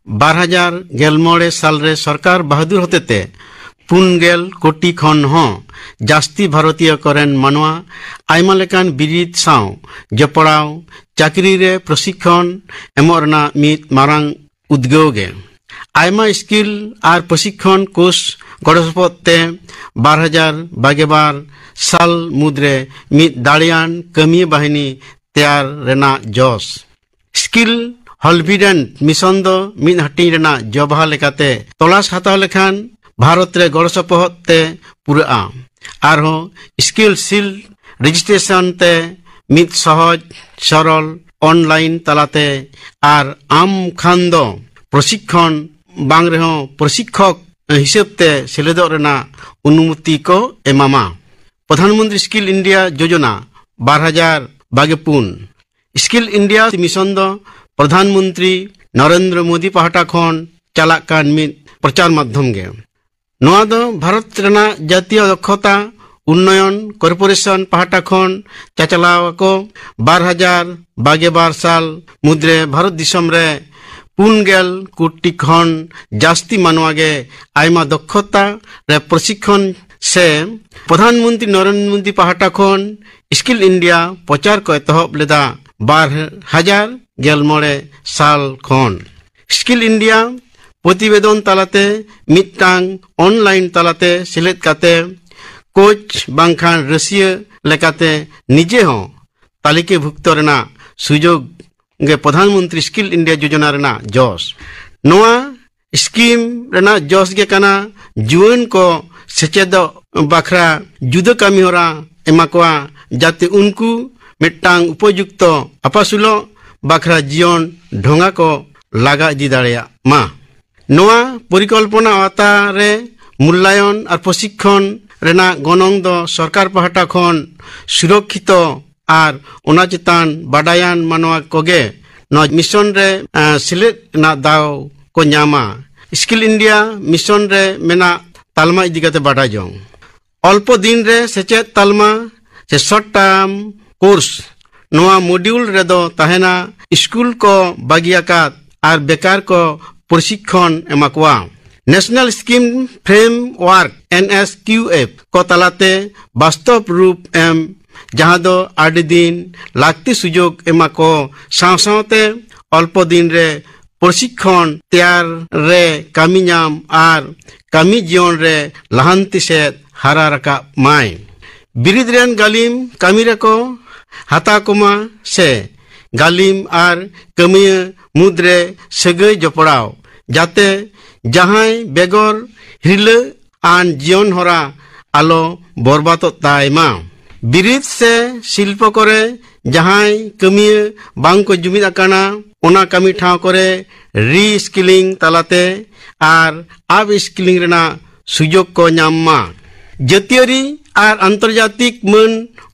ᱵᱟᱨ ᱦᱟᱡᱟᱨ ᱜᱮᱞ ᱢᱚᱬᱮ ᱥᱟᱞ ᱨᱮ ᱥᱚᱨᱠᱟᱨ ᱵᱟᱦᱟᱫᱩᱨ ᱦᱚᱛᱮᱛᱮ ᱯᱩᱱ ᱜᱮᱞ ᱠᱳᱴᱤ ᱠᱷᱚᱱ ᱦᱚᱸ ᱡᱟᱹᱥᱛᱤ ᱵᱷᱟᱨᱚᱛᱤᱭᱚ ᱠᱚᱨᱮᱱ ᱢᱟᱱᱣᱟ ᱟᱭᱢᱟ ᱞᱮᱠᱟᱱ ᱵᱤᱨᱤᱫ ᱥᱟᱶ ᱡᱚᱯᱲᱟᱣ ᱪᱟᱹᱠᱨᱤ ᱨᱮ ᱯᱨᱚᱥᱤᱠᱠᱷᱚᱱ ᱮᱢᱚᱜ ᱨᱮᱱᱟᱜ ᱢᱤᱫ ᱢᱟᱨᱟᱝ ᱩᱫᱽᱜᱟᱹᱣ ᱜᱮ᱾ ᱟᱭᱢᱟ ᱥᱠᱤᱞ ᱟᱨ ᱯᱨᱚᱥᱤᱠᱠᱷᱚᱱ ᱠᱳᱨᱥ ᱜᱚᱲᱚ ᱥᱚᱯᱚᱦᱚᱫ ᱛᱮ ᱵᱟᱨ ᱦᱟᱡᱟᱨ ᱵᱟᱜᱮ ᱵᱟᱨ ᱥᱟᱞ ᱢᱩᱫᱽᱨᱮ ᱢᱤᱫ ᱫᱟᱲᱮᱭᱟᱱ ᱠᱟᱹᱢᱤᱭᱟᱹ ᱵᱟᱦᱤᱱᱤ ᱛᱮᱭᱟᱨ ᱨᱮᱱᱟᱜ ᱡᱚᱥ᱾ ᱥᱠᱤᱞ ᱦᱚᱞᱵᱤᱰᱮᱱᱴ ᱢᱤᱥᱚᱱ ᱫᱚ ᱢᱤᱫ ᱦᱟᱹᱴᱤᱧ ᱨᱮᱱᱟᱜ ᱡᱚᱵᱷᱟ ᱞᱮᱠᱟᱛᱮ ᱛᱚᱞᱟᱥ ᱦᱟᱛᱟᱣ ᱞᱮᱠᱷᱟᱱ ᱵᱷᱟᱨᱚᱛ ᱨᱮ ᱜᱚᱲᱚ ᱥᱚᱯᱚᱦᱚᱫ ᱛᱮ ᱯᱩᱨᱟᱹᱜᱼᱟ᱾ ᱟᱨᱦᱚᱸ ᱥᱠᱤᱞ ᱥᱤᱞ ᱨᱮᱡᱤᱥᱴᱨᱮᱥᱚᱱ ᱛᱮ ᱢᱤᱫ ᱥᱚᱦᱚᱡ, ᱥᱚᱨᱚᱞ, ᱚᱱᱞᱟᱭᱤᱱ ᱛᱟᱞᱟᱛᱮ ᱟᱨ ᱟᱢ ᱠᱷᱟᱱ ᱫᱚ ᱯᱨᱚᱥᱤᱠᱠᱷᱚᱱ ᱵᱟᱝ ᱨᱮᱦᱚᱸ ᱯᱨᱚᱥᱤᱠᱠᱷᱚᱠ ᱦᱤᱥᱟᱹᱵ ᱛᱮ ᱥᱮᱞᱮᱫᱚᱜ ᱨᱮᱱᱟᱜ ᱚᱱᱩᱢᱚᱛᱤ ᱠᱚ ᱮᱢᱟᱢᱟ᱾ ᱯᱨᱚᱫᱷᱟᱱ ᱢᱚᱱᱛᱨᱤ ᱥᱠᱤᱞ ᱤᱱᱰᱤᱭᱟ ᱡᱳᱡᱚᱱᱟ ᱵᱟᱨ ᱦᱟᱡᱟᱨ ᱵᱟᱜᱮ ᱯᱩᱱ᱾ ᱥᱠᱤᱞ ᱤᱱᱰᱤᱭᱟ ᱢᱤᱥᱚᱱ ᱫᱚ ᱯᱨᱚᱫᱷᱟᱱ ᱢᱚᱱᱛᱨᱤ ᱱᱚᱨᱮᱱᱫᱨᱚ ᱢᱳᱫᱤ ᱯᱟᱦᱴᱟ ᱠᱷᱚᱱ ᱪᱟᱞᱟᱜ ᱠᱟᱱ ᱢᱤᱫ ᱯᱨᱚᱪᱟᱨ ᱢᱟᱫᱽᱫᱷᱚᱢ ᱜᱮ᱾ ᱱᱚᱣᱟ ᱫᱚ ᱵᱷᱟᱨᱚᱛ ᱨᱮᱱᱟᱜ ᱡᱟᱛᱤᱭᱚ ᱫᱚᱠᱷᱚᱛᱟ ᱩᱱᱱᱚᱭᱚᱱ ᱠᱚᱨᱯᱳᱨᱮᱥᱚᱱ ᱯᱟᱦᱴᱟ ᱠᱷᱚᱱ ᱪᱟᱪᱞᱟᱣ ᱟᱠᱚ᱾ ᱵᱟᱨ ᱦᱟᱡᱟᱨ ᱵᱟᱜᱮ ᱵᱟᱨ ᱥᱟᱞ ᱢᱩᱫᱽᱨᱮ ᱵᱷᱟᱨᱚᱛ ᱫᱤᱥᱚᱢ ᱨᱮ ᱯᱩᱱ ᱜᱮᱞ ᱠᱳᱴᱤ ᱠᱷᱚᱱ ᱡᱟᱹᱥᱛᱤ ᱢᱟᱱᱣᱟ ᱜᱮ ᱟᱭᱢᱟ ᱫᱚᱠᱷᱚᱛᱟ ᱨᱮ ᱯᱨᱚᱥᱤᱠᱠᱷᱚᱱ ᱥᱮ ᱯᱨᱚᱫᱷᱟᱱ ᱢᱚᱱᱛᱨᱤ ᱱᱚᱨᱮᱱᱫᱨᱚ ᱢᱳᱫᱤ ᱯᱟᱦᱴᱟ ᱠᱷᱚᱱ ᱥᱠᱤᱞ ᱤᱱᱰᱤᱭᱟ ᱯᱨᱚᱪᱟᱨ ᱠᱚ ᱮᱛᱚᱦᱚᱵ ᱞᱮᱫᱟ ᱵᱟᱨ ᱦᱟᱡᱟᱨ ᱜᱮᱞ ᱢᱚᱬᱮ ᱥᱟᱞ ᱠᱷᱚᱱ᱾ ᱥᱠᱤᱞ ᱤᱱᱰᱤᱭᱟ ᱯᱨᱚᱛᱤᱵᱮᱫᱚᱱ ᱛᱟᱞᱟᱛᱮ ᱢᱤᱫᱴᱟᱝ ᱚᱱᱞᱟᱭᱤᱱ ᱛᱟᱞᱟᱛᱮ ᱥᱮᱞᱮᱫ ᱠᱟᱛᱮ ᱠᱳᱪ ᱵᱟᱝᱠᱷᱟᱱ ᱨᱟᱹᱥᱤᱭᱟᱹ ᱞᱮᱠᱟᱛᱮ ᱱᱤᱡᱮ ᱦᱚᱸ ᱛᱟᱹᱞᱤᱠᱟᱹᱵᱷᱩᱠᱛᱚ ᱨᱮᱱᱟᱜ ᱥᱩᱡᱳᱜᱽ ᱜᱮ ᱯᱨᱚᱫᱷᱟᱱ ᱢᱚᱱᱛᱨᱤ ᱥᱠᱤᱞ ᱤᱱᱰᱤᱭᱟ ᱡᱳᱡᱚᱱᱟ ᱨᱮᱱᱟᱜ ᱡᱚᱥ᱾ ᱱᱚᱣᱟ ᱥᱠᱤᱢ ᱨᱮᱱᱟᱜ ᱡᱚᱥ ᱜᱮ ᱠᱟᱱᱟ ᱡᱩᱣᱟᱹᱱ ᱠᱚ ᱥᱮᱪᱮᱫᱚᱜ ᱵᱟᱠᱷᱨᱟ ᱡᱩᱫᱟᱹ ᱠᱟᱹᱢᱤ ᱦᱚᱨᱟ ᱮᱢᱟ ᱠᱚᱣᱟ, ᱡᱟᱛᱮ ᱩᱱᱠᱩ ᱢᱤᱫᱴᱟᱝ ᱩᱯᱚᱡᱩᱠᱛᱚ ᱟᱯᱟᱥᱩᱞᱚᱜ ᱵᱟᱠᱷᱨᱟ ᱡᱤᱭᱚᱱ ᱰᱷᱚᱸᱜᱟ ᱠᱚ ᱞᱟᱜᱟ ᱤᱫᱤ ᱫᱟᱲᱮᱭᱟᱜ ᱢᱟ᱾ ᱱᱚᱣᱟ ᱯᱚᱨᱤᱠᱚᱞᱯᱚᱱᱟ ᱟᱣᱛᱟ ᱨᱮ ᱢᱩᱞᱞᱟᱭᱚᱱ ᱟᱨ ᱯᱨᱚᱥᱤᱠᱠᱷᱚᱱ ᱨᱮᱱᱟᱜ ᱜᱚᱱᱚᱝ ᱫᱚ ᱥᱚᱨᱠᱟᱨ ᱯᱟᱦᱴᱟ ᱠᱷᱚᱱ ᱥᱩᱨᱚᱠᱠᱷᱤᱛᱚ ᱟᱨ ᱚᱱᱟ ᱪᱮᱛᱟᱱ ᱵᱟᱰᱟᱭᱟᱱ ᱢᱟᱱᱣᱟ ᱠᱚᱜᱮ ᱱᱚᱣᱟ ᱢᱤᱥᱚᱱ ᱨᱮ, ᱮ, ᱥᱮᱞᱮᱫ ᱨᱮᱱᱟᱜ ᱫᱟᱣ ᱠᱚ ᱧᱟᱢᱟ᱾ ᱥᱠᱤᱞ ᱤᱱᱰᱤᱭᱟ ᱢᱤᱥᱚᱱ ᱨᱮ ᱢᱮᱱᱟᱜ ᱛᱟᱞᱢᱟ ᱤᱫᱤ ᱠᱟᱛᱮ ᱵᱟᱰᱟᱭ ᱡᱚᱝ᱾ ᱚᱞᱯᱚ ᱫᱤᱱ ᱨᱮ ᱥᱮᱪᱮᱫ ᱛᱟᱞᱢᱟ ᱥᱮ ᱥᱚᱨᱴ ᱴᱟᱨᱢ ᱠᱳᱨᱥ, ᱱᱚᱣᱟ ᱢᱚᱰᱤᱭᱩᱞ ᱨᱮᱫᱚ ᱛᱟᱦᱮᱱᱟ ᱥᱠᱩᱞ ᱠᱚ ᱵᱟᱹᱜᱤ ᱟᱠᱟᱫ ᱟᱨ ᱵᱮᱠᱟᱨ ᱠᱚ ᱯᱨᱚᱥᱤᱠᱠᱷᱚᱱ ᱮᱢᱟ ᱠᱚᱣᱟ᱾ National scheme ᱯᱷᱨᱮᱢᱣᱟᱨᱠ, N S Q F, ᱠᱚ ᱛᱟᱞᱟᱛᱮ ᱵᱟᱥᱛᱚᱵ ᱨᱩᱯ ᱮᱢ, ᱡᱟᱦᱟᱸ ᱫᱚ ᱟᱹᱰᱤ ᱫᱤᱱ ᱞᱟᱹᱠᱛᱤ ᱥᱩᱡᱳᱜᱽ ᱮᱢᱟ ᱠᱚ ᱥᱟᱶ ᱥᱟᱶᱛᱮ ᱚᱞᱯᱚ ᱫᱤᱱ ᱨᱮ ᱯᱨᱚᱥᱤᱠᱠᱷᱚᱱ ᱛᱮᱭᱟᱨ ᱨᱮ ᱠᱟᱹᱢᱤ ᱧᱟᱢ ᱟᱨ ᱠᱟᱹᱢᱤ ᱡᱤᱭᱚᱱ ᱨᱮ ᱞᱟᱦᱟᱱᱛᱤ ᱥᱮᱫ ᱦᱟᱨᱟ ᱨᱟᱠᱟᱵ ᱢᱟᱭ᱾ ᱵᱤᱨᱤᱫ ᱨᱮᱱ ᱜᱟᱹᱞᱤᱢ ᱠᱟᱹᱢᱤ ᱨᱮᱠᱚ ᱦᱟᱛᱟᱣ ᱠᱚᱢᱟ ᱥᱮ ᱜᱟᱹᱞᱤᱢ ᱟᱨ ᱠᱟᱹᱢᱤᱭᱟᱹ ᱢᱩᱫᱽᱨᱮ ᱥᱟᱹᱜᱟᱹᱭ ᱡᱚᱯᱲᱟᱣ, ᱡᱟᱛᱮ ᱡᱟᱦᱟᱸᱭ ᱵᱮᱜᱚᱨ ᱦᱤᱨᱞᱟᱹ ᱟᱱ ᱡᱤᱭᱚᱱ ᱦᱚᱨᱟ ᱟᱞᱚ ᱵᱚᱨᱵᱟᱫᱚᱜ ᱛᱟᱭ ᱢᱟ᱾ ᱵᱤᱨᱤᱫ ᱥᱮ ᱥᱤᱞᱯᱚ ᱠᱚᱨᱮ ᱡᱟᱦᱟᱸᱭ ᱠᱟᱹᱢᱤᱭᱟᱹ ᱵᱟᱝ ᱠᱚ ᱡᱩᱢᱤᱫ ᱟᱠᱟᱱᱟ, ᱚᱱᱟ ᱠᱟᱹᱢᱤ ᱴᱷᱟᱶ ᱠᱚᱨᱮ ᱨᱤ ᱥᱠᱤᱞᱤᱝ ᱛᱟᱞᱟᱛᱮ ᱟᱨ ᱟᱯ ᱥᱠᱤᱞᱤᱝ ᱨᱮᱱᱟᱜ ᱥᱩᱡᱳᱜᱽ ᱠᱚ ᱧᱟᱢ ᱢᱟ᱾ ᱡᱟᱹᱛᱤᱭᱟᱹᱨᱤ ᱟᱨ ᱟᱱᱛᱚᱨᱡᱟᱛᱤᱠ ᱢᱟᱹᱱ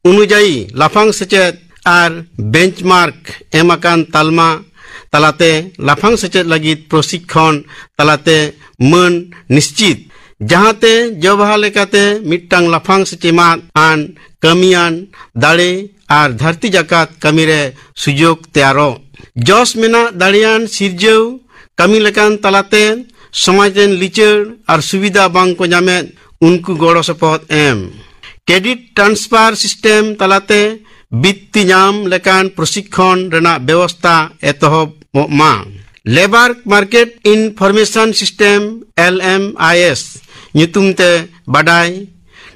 ᱚᱱᱩᱡᱟᱭᱤ ᱞᱟᱯᱷᱟᱝ ᱥᱮᱪᱮᱫ ᱟᱨ ᱵᱮᱧᱪᱢᱟᱨᱠ ᱮᱢ ᱟᱠᱟᱱ ᱛᱟᱞᱢᱟ ᱛᱟᱞᱟᱛᱮ ᱞᱟᱯᱷᱟᱝ ᱥᱮᱪᱮᱫ ᱞᱟᱹᱜᱤᱫ ᱯᱨᱚᱥᱤᱠᱠᱷᱚᱱ ᱛᱟᱞᱟᱛᱮ ᱢᱟᱹᱱ ᱱᱤᱥᱪᱤᱛ, ᱡᱟᱦᱟᱸᱛᱮ ᱡᱚᱵᱦᱟ ᱞᱮᱠᱟᱛᱮ ᱢᱤᱫᱴᱟᱝ ᱞᱟᱯᱷᱟᱝ ᱥᱮᱪᱮᱢᱟᱫ ᱟᱱ ᱠᱟᱹᱢᱤᱭᱟᱱ ᱫᱟᱲᱮ ᱟᱨ ᱫᱷᱟᱹᱨᱛᱤ ᱡᱟᱠᱟᱛ ᱠᱟᱹᱢᱤᱨᱮ ᱥᱩᱡᱳᱜᱽ ᱛᱮᱭᱟᱨᱚᱜ᱾ ᱡᱚᱥ ᱢᱮᱱᱟᱜ ᱫᱟᱲᱮᱭᱟᱱ ᱥᱤᱨᱡᱟᱹᱣ ᱠᱟᱹᱢᱤ ᱞᱮᱠᱟᱱ ᱛᱟᱞᱟᱛᱮ ᱥᱚᱢᱟᱡᱽ ᱨᱮᱱ ᱞᱤᱪᱟᱹᱲ ᱟᱨ ᱥᱩᱵᱤᱫᱷᱟ ᱵᱟᱝ ᱠᱚ ᱧᱟᱢᱮᱫ ᱩᱱᱠᱩ ᱜᱚᱲᱚ ᱥᱚᱯᱚᱦᱚᱫ ᱮᱢ᱾ ᱠᱨᱮᱰᱤᱴ ᱴᱨᱟᱱᱥᱯᱷᱟᱨ ᱥᱤᱥᱴᱮᱢ ᱛᱟᱞᱟᱛᱮ ᱵᱤᱛᱛᱤ ᱧᱟᱢ ᱞᱮᱠᱟᱱ ᱯᱨᱚᱥᱤᱠᱠᱷᱚᱱ ᱨᱮᱱᱟᱜ ᱵᱮᱵᱚᱥᱛᱟ ᱮᱛᱚᱦᱚᱵᱚᱜ ᱢᱟ᱾ Labour market information system, L M I S, ᱧᱩᱛᱩᱢ ᱛᱮ ᱵᱟᱰᱟᱭ,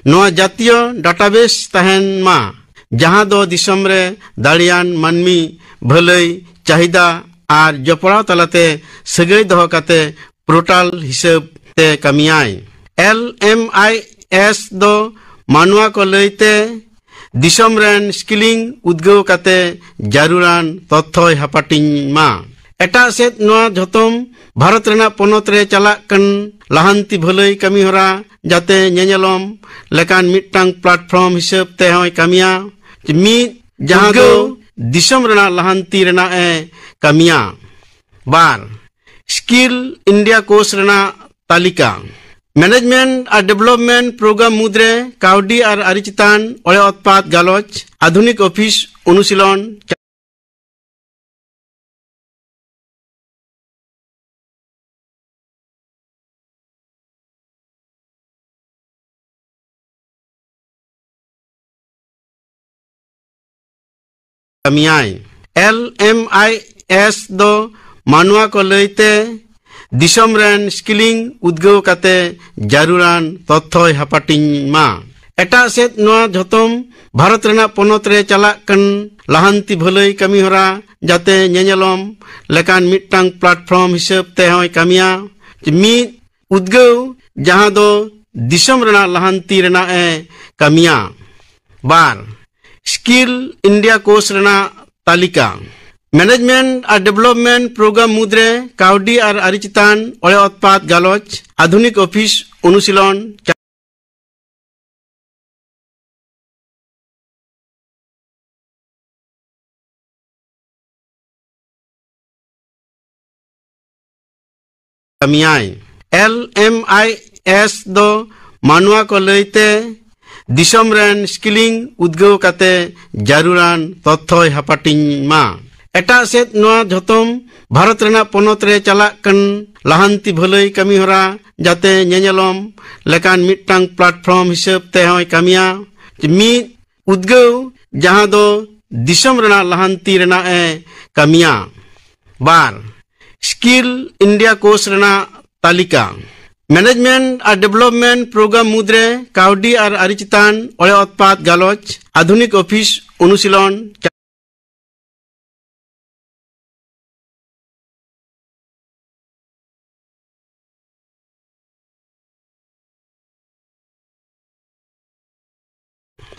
ᱱᱚᱣᱟ ᱡᱟᱹᱛᱤᱭᱚ ᱰᱟᱴᱟᱵᱮᱥ ᱛᱟᱦᱮᱱ ᱢᱟ, ᱡᱟᱦᱟᱸ ᱫᱚ ᱫᱤᱥᱚᱢ ᱨᱮ ᱫᱟᱲᱮᱭᱟᱱ ᱢᱟᱹᱱᱢᱤ ᱵᱷᱟᱹᱞᱟᱹᱭ, ᱪᱟᱹᱦᱤᱫᱟ ᱟᱨ ᱡᱚᱯᱲᱟᱣ ᱛᱟᱞᱟᱛᱮ ᱥᱟᱹᱜᱟᱹᱭ ᱫᱚᱦᱚ ᱠᱟᱛᱮ ᱯᱳᱨᱴᱟᱞ ᱦᱤᱥᱟᱹᱵ ᱛᱮ ᱠᱟᱹᱢᱤᱭᱟᱭ᱾ ᱮᱞ ᱮᱢ ᱟᱭ ᱮᱥ ᱫᱚ ᱢᱟᱱᱣᱟ ᱠᱚ ᱞᱟᱹᱭᱛᱮ ᱫᱤᱥᱚᱢ ᱨᱮᱱ ᱥᱠᱤᱞᱤᱝ ᱩᱫᱽᱜᱟᱹᱣ ᱠᱟᱛᱮ ᱡᱟᱹᱨᱩᱲᱟᱱ ᱛᱚᱛᱛᱷᱚᱭ ᱦᱟᱯᱟᱴᱤᱧ ᱢᱟ᱾ ᱮᱴᱟᱜ ᱥᱮᱫ, ᱱᱚᱣᱟ ᱡᱷᱚᱛᱚᱢ ᱵᱷᱟᱨᱚᱛ ᱨᱮᱱᱟᱜ ᱯᱚᱱᱚᱛ ᱨᱮ ᱪᱟᱞᱟᱜ ᱠᱟᱱ ᱞᱟᱦᱟᱱᱛᱤ ᱵᱷᱟᱹᱞᱟᱹᱭ ᱠᱟᱹᱢᱤ ᱦᱚᱨᱟ ᱡᱟᱛᱮ ᱧᱮᱧᱮᱞᱚᱢ ᱞᱮᱠᱟᱱ ᱢᱤᱫᱴᱟᱝ ᱯᱞᱟᱴᱯᱷᱚᱨᱢ ᱦᱤᱥᱟᱹᱵ ᱛᱮᱦᱚᱸᱭ ᱠᱟᱹᱢᱤᱭᱟ᱾ ᱢᱤᱫ, ᱡᱟᱦᱟᱸ ᱫᱚ ᱩᱫᱽᱜᱟᱹᱣ ᱫᱤᱥᱚᱢ ᱨᱮᱱᱟᱜ ᱞᱟᱦᱟᱱᱛᱤ ᱨᱮᱱᱟᱜ ᱮ ᱠᱟᱹᱢᱤᱭᱟ᱾ ᱵᱟᱨ, ᱥᱠᱤᱞ ᱤᱱᱰᱤᱭᱟ ᱠᱳᱨᱥ ᱨᱮᱱᱟᱜ ᱛᱟᱹᱞᱤᱠᱟ᱾ ᱢᱮᱱᱮᱡᱢᱮᱱᱴ ᱟᱨ ᱰᱮᱵᱷᱮᱞᱚᱯᱢᱮᱱᱴ ᱯᱨᱳᱜᱨᱟᱢ ᱢᱩᱫᱽᱨᱮ ᱠᱟᱹᱣᱰᱤ ᱟᱨ ᱟᱹᱨᱤ ᱪᱮᱛᱟᱱ ᱚᱲᱮ ᱩᱛᱯᱟᱛ ᱜᱟᱞᱚᱪ, ᱟᱫᱷᱩᱱᱤᱠ ᱚᱯᱷᱤᱥ ᱚᱱᱩᱥᱤᱞᱚᱱ, ᱠᱟᱹᱢᱤᱭᱟᱭ᱾ ᱮᱞ ᱮᱢ ᱟᱭ ᱮᱥ ᱫᱚ ᱢᱟᱱᱣᱟ ᱠᱚ ᱞᱟᱹᱭᱛᱮ ᱫᱤᱥᱚᱢ ᱨᱮᱱ ᱥᱠᱤᱞᱤᱝ ᱩᱫᱽᱜᱟᱹᱣ ᱠᱟᱛᱮ ᱡᱟᱹᱨᱩᱲᱟᱱ ᱛᱚᱛᱛᱷᱚᱭ ᱦᱟᱯᱟᱴᱤᱧ ᱢᱟ᱾ ᱮᱴᱟᱜ ᱥᱮᱫ, ᱱᱚᱣᱟ ᱡᱷᱚᱛᱚᱢ ᱵᱷᱟᱨᱚᱛ ᱨᱮᱱᱟᱜ ᱯᱚᱱᱚᱛ ᱨᱮ ᱪᱟᱞᱟᱜ ᱠᱟᱱ ᱞᱟᱦᱟᱱᱛᱤ ᱵᱷᱟᱹᱞᱟᱹᱭ ᱠᱟᱹᱢᱤ ᱦᱚᱨᱟ ᱡᱟᱛᱮ ᱧᱮᱧᱮᱞᱚᱢ ᱞᱮᱠᱟᱱ ᱢᱤᱫᱴᱟᱝ ᱯᱞᱟᱴᱯᱷᱚᱨᱢ ᱦᱤᱥᱟᱹᱵ ᱛᱮᱦᱚᱸᱭ ᱠᱟᱹᱢᱤᱭᱟ᱾ ᱢᱤᱫ, ᱩᱫᱽᱜᱟᱹᱣ, ᱡᱟᱦᱟᱸ ᱫᱚ ᱫᱤᱥᱚᱢ ᱨᱮᱱᱟᱜ ᱞᱟᱦᱟᱱᱛᱤ ᱨᱮᱱᱟᱜ ᱮ ᱠᱟᱹᱢᱤᱭᱟ᱾ ᱵᱟᱨ, ᱥᱠᱤᱞ ᱤᱱᱰᱤᱭᱟ ᱠᱳᱨᱥ ᱨᱮᱱᱟᱜ ᱛᱟᱹᱞᱤᱠᱟ᱾ ᱢᱮᱱᱮᱡᱢᱮᱱᱴ ᱟᱨ ᱰᱮᱵᱷᱮᱞᱚᱯᱢᱮᱱᱴ ᱯᱨᱳᱜᱨᱟᱢ ᱢᱩᱫᱽᱨᱮ ᱠᱟᱹᱣᱰᱤ ᱟᱨ ᱟᱹᱨᱤ ᱪᱮᱛᱟᱱ ᱚᱲᱮ ᱩᱛᱯᱟᱛ ᱜᱟᱞᱚᱪ, ᱟᱫᱷᱩᱱᱤᱠ ᱚᱯᱷᱤᱥ ᱚᱱᱩᱥᱤᱞᱚᱱ, ᱠᱟᱹᱢᱤᱭᱟᱭ᱾ ᱮᱞ ᱮᱢ ᱟᱭ ᱮᱥ ᱫᱚ ᱢᱟᱱᱣᱟ ᱠᱚ ᱞᱟᱹᱭᱛᱮ ᱫᱤᱥᱚᱢ ᱨᱮᱱ ᱥᱠᱤᱞᱤᱝ ᱩᱫᱽᱜᱟᱹᱣ ᱠᱟᱛᱮ ᱡᱟᱹᱨᱩᱲᱟᱱ ᱛᱚᱛᱛᱷᱚᱭ ᱦᱟᱯᱟᱴᱤᱧ ᱢᱟ᱾ ᱮᱴᱟᱜ ᱥᱮᱫ, ᱱᱚᱣᱟ ᱡᱷᱚᱛᱚᱢ ᱵᱷᱟᱨᱚᱛ ᱨᱮᱱᱟᱜ ᱯᱚᱱᱚᱛ ᱨᱮ ᱪᱟᱞᱟᱜ ᱠᱟᱱ ᱞᱟᱦᱟᱱᱛᱤ ᱵᱷᱟᱹᱞᱟᱹᱭ ᱠᱟᱹᱢᱤ ᱦᱚᱨᱟ ᱡᱟᱛᱮ ᱧᱮᱧᱮᱞᱚᱢ ᱞᱮᱠᱟᱱ ᱢᱤᱫᱴᱟᱝ ᱯᱞᱟᱴᱯᱷᱚᱨᱢ ᱦᱤᱥᱟᱹᱵ ᱛᱮᱦᱚᱸᱭ ᱠᱟᱹᱢᱤᱭᱟ᱾ ᱢᱤᱫ, ᱩᱫᱽᱜᱟᱹᱣ, ᱡᱟᱦᱟᱸ ᱫᱚ ᱫᱤᱥᱚᱢ ᱨᱮᱱᱟᱜ ᱞᱟᱦᱟᱱᱛᱤ ᱨᱮᱱᱟᱜ ᱮ ᱠᱟᱹᱢᱤᱭᱟ᱾ ᱵᱟᱨ, ᱥᱠᱤᱞ ᱤᱱᱰᱤᱭᱟ ᱠᱳᱨᱥ ᱨᱮᱱᱟᱜ ᱛᱟᱹᱞᱤᱠᱟ᱾ ᱢᱮᱱᱮᱡᱽᱢᱮᱱᱴ ᱟᱨ ᱰᱮᱵᱷᱞᱚᱯᱢᱮᱱᱴ ᱯᱨᱳᱜᱨᱟᱢ ᱢᱩᱫᱽᱨᱮ ᱠᱟᱹᱣᱰᱤ ᱟᱨ ᱟᱹᱨᱤ ᱪᱮᱛᱟᱱ ᱚᱲᱮ ᱩᱛᱯᱟᱛ ᱜᱟᱞᱚᱪ, ᱟᱫᱷᱩᱱᱤᱠ ᱚᱯᱷᱤᱥ ᱚᱱᱩᱥᱤᱞᱚᱱ,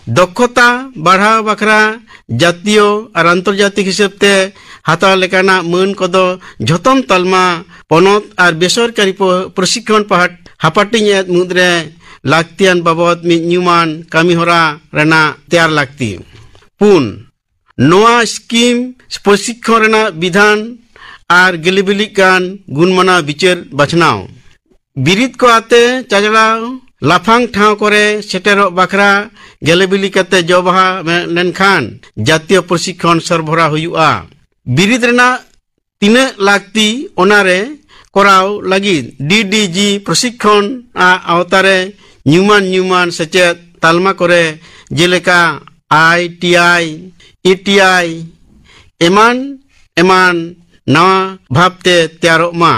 ᱫᱚᱠᱷᱚᱛᱟ ᱵᱟᱲᱦᱟᱣ ᱵᱟᱠᱷᱨᱟ ᱡᱟᱹᱛᱤᱭᱚ ᱟᱨ ᱟᱱᱛᱚᱨᱡᱟᱛᱤᱠ ᱦᱤᱥᱟᱹᱵ ᱛᱮ ᱦᱟᱛᱟᱣ ᱞᱮᱠᱟᱱᱟᱜ ᱢᱟᱹᱱ ᱠᱚᱫᱚ ᱡᱷᱚᱛᱚᱢ ᱛᱟᱞᱢᱟ, ᱯᱚᱱᱚᱛ ᱟᱨ ᱵᱮᱥᱚᱨᱠᱟᱨᱤ ᱯᱚ-, ᱯᱨᱚᱥᱤᱠᱠᱷᱚᱱ ᱯᱟᱦᱟᱴ-, ᱦᱟᱯᱟᱴᱤᱧ ᱮᱫ ᱢᱩᱫᱽᱨᱮ ᱞᱟᱹᱠᱛᱤᱭᱟᱱ ᱵᱟᱵᱚᱫ ᱢᱤᱫ ᱧᱩᱢᱟᱱ ᱠᱟᱹᱢᱤᱦᱚᱨᱟ ᱨᱮᱱᱟᱜ ᱛᱮᱭᱟᱨ ᱞᱟᱹᱠᱛᱤ᱾ ᱯᱩᱱ, ᱱᱚᱣᱟ ᱥᱠᱤᱢ ᱯᱨᱚᱥᱤᱠᱠᱷᱚᱱ ᱨᱮᱱᱟᱜ ᱵᱤᱫᱷᱟᱱ ᱟᱨ ᱜᱮᱞᱤᱵᱤᱞᱤᱜ ᱠᱟᱱ ᱜᱩᱱᱢᱟᱱᱟᱣ ᱵᱤᱪᱟᱹᱨ ᱵᱟᱪᱷᱱᱟᱣ᱾ ᱵᱤᱨᱤᱫ ᱠᱚ ᱟᱛᱮ ᱪᱟᱪᱞᱟᱣ ᱞᱟᱯᱷᱟᱝ ᱴᱷᱟᱶ ᱠᱚᱨᱮ ᱥᱮᱴᱮᱨᱚᱜ ᱵᱟᱠᱷᱨᱟ ᱜᱮᱞᱮᱵᱤᱞᱤ ᱠᱟᱛᱮ ᱡᱚᱵᱟᱦᱟ ᱢᱮ-, ᱞᱮᱱᱠᱷᱟᱱ ᱡᱟᱛᱤᱭᱚ ᱯᱨᱚᱥᱤᱠᱠᱷᱚᱱ ᱥᱚᱨᱵᱚᱨᱟ ᱦᱩᱭᱩᱜᱼᱟ᱾ ᱵᱤᱨᱤᱫ ᱨᱮᱱᱟᱜ ᱛᱤᱱᱟᱹᱜ ᱞᱟᱹᱠᱛᱤ ᱚᱱᱟᱨᱮ ᱠᱚᱨᱟᱣ ᱞᱟᱹᱜᱤᱫ ᱰᱤ ᱰᱤ ᱡᱤ ᱯᱨᱚᱥᱤᱠᱠᱷᱚᱱ ᱟᱜ ᱟᱣᱛᱟᱨᱮ ᱧᱩᱢᱟᱱ ᱧᱩᱢᱟᱱ ᱥᱮᱪᱮᱫ ᱛᱟᱞᱢᱟ ᱠᱚᱨᱮ ᱡᱮᱞᱮᱠᱟ I T I, E T I ᱮᱢᱟᱱ ᱮᱢᱟᱱ ᱱᱟᱣᱟ ᱵᱷᱟᱵᱽᱛᱮ ᱛᱮᱭᱟᱨᱚᱜ ᱢᱟ᱾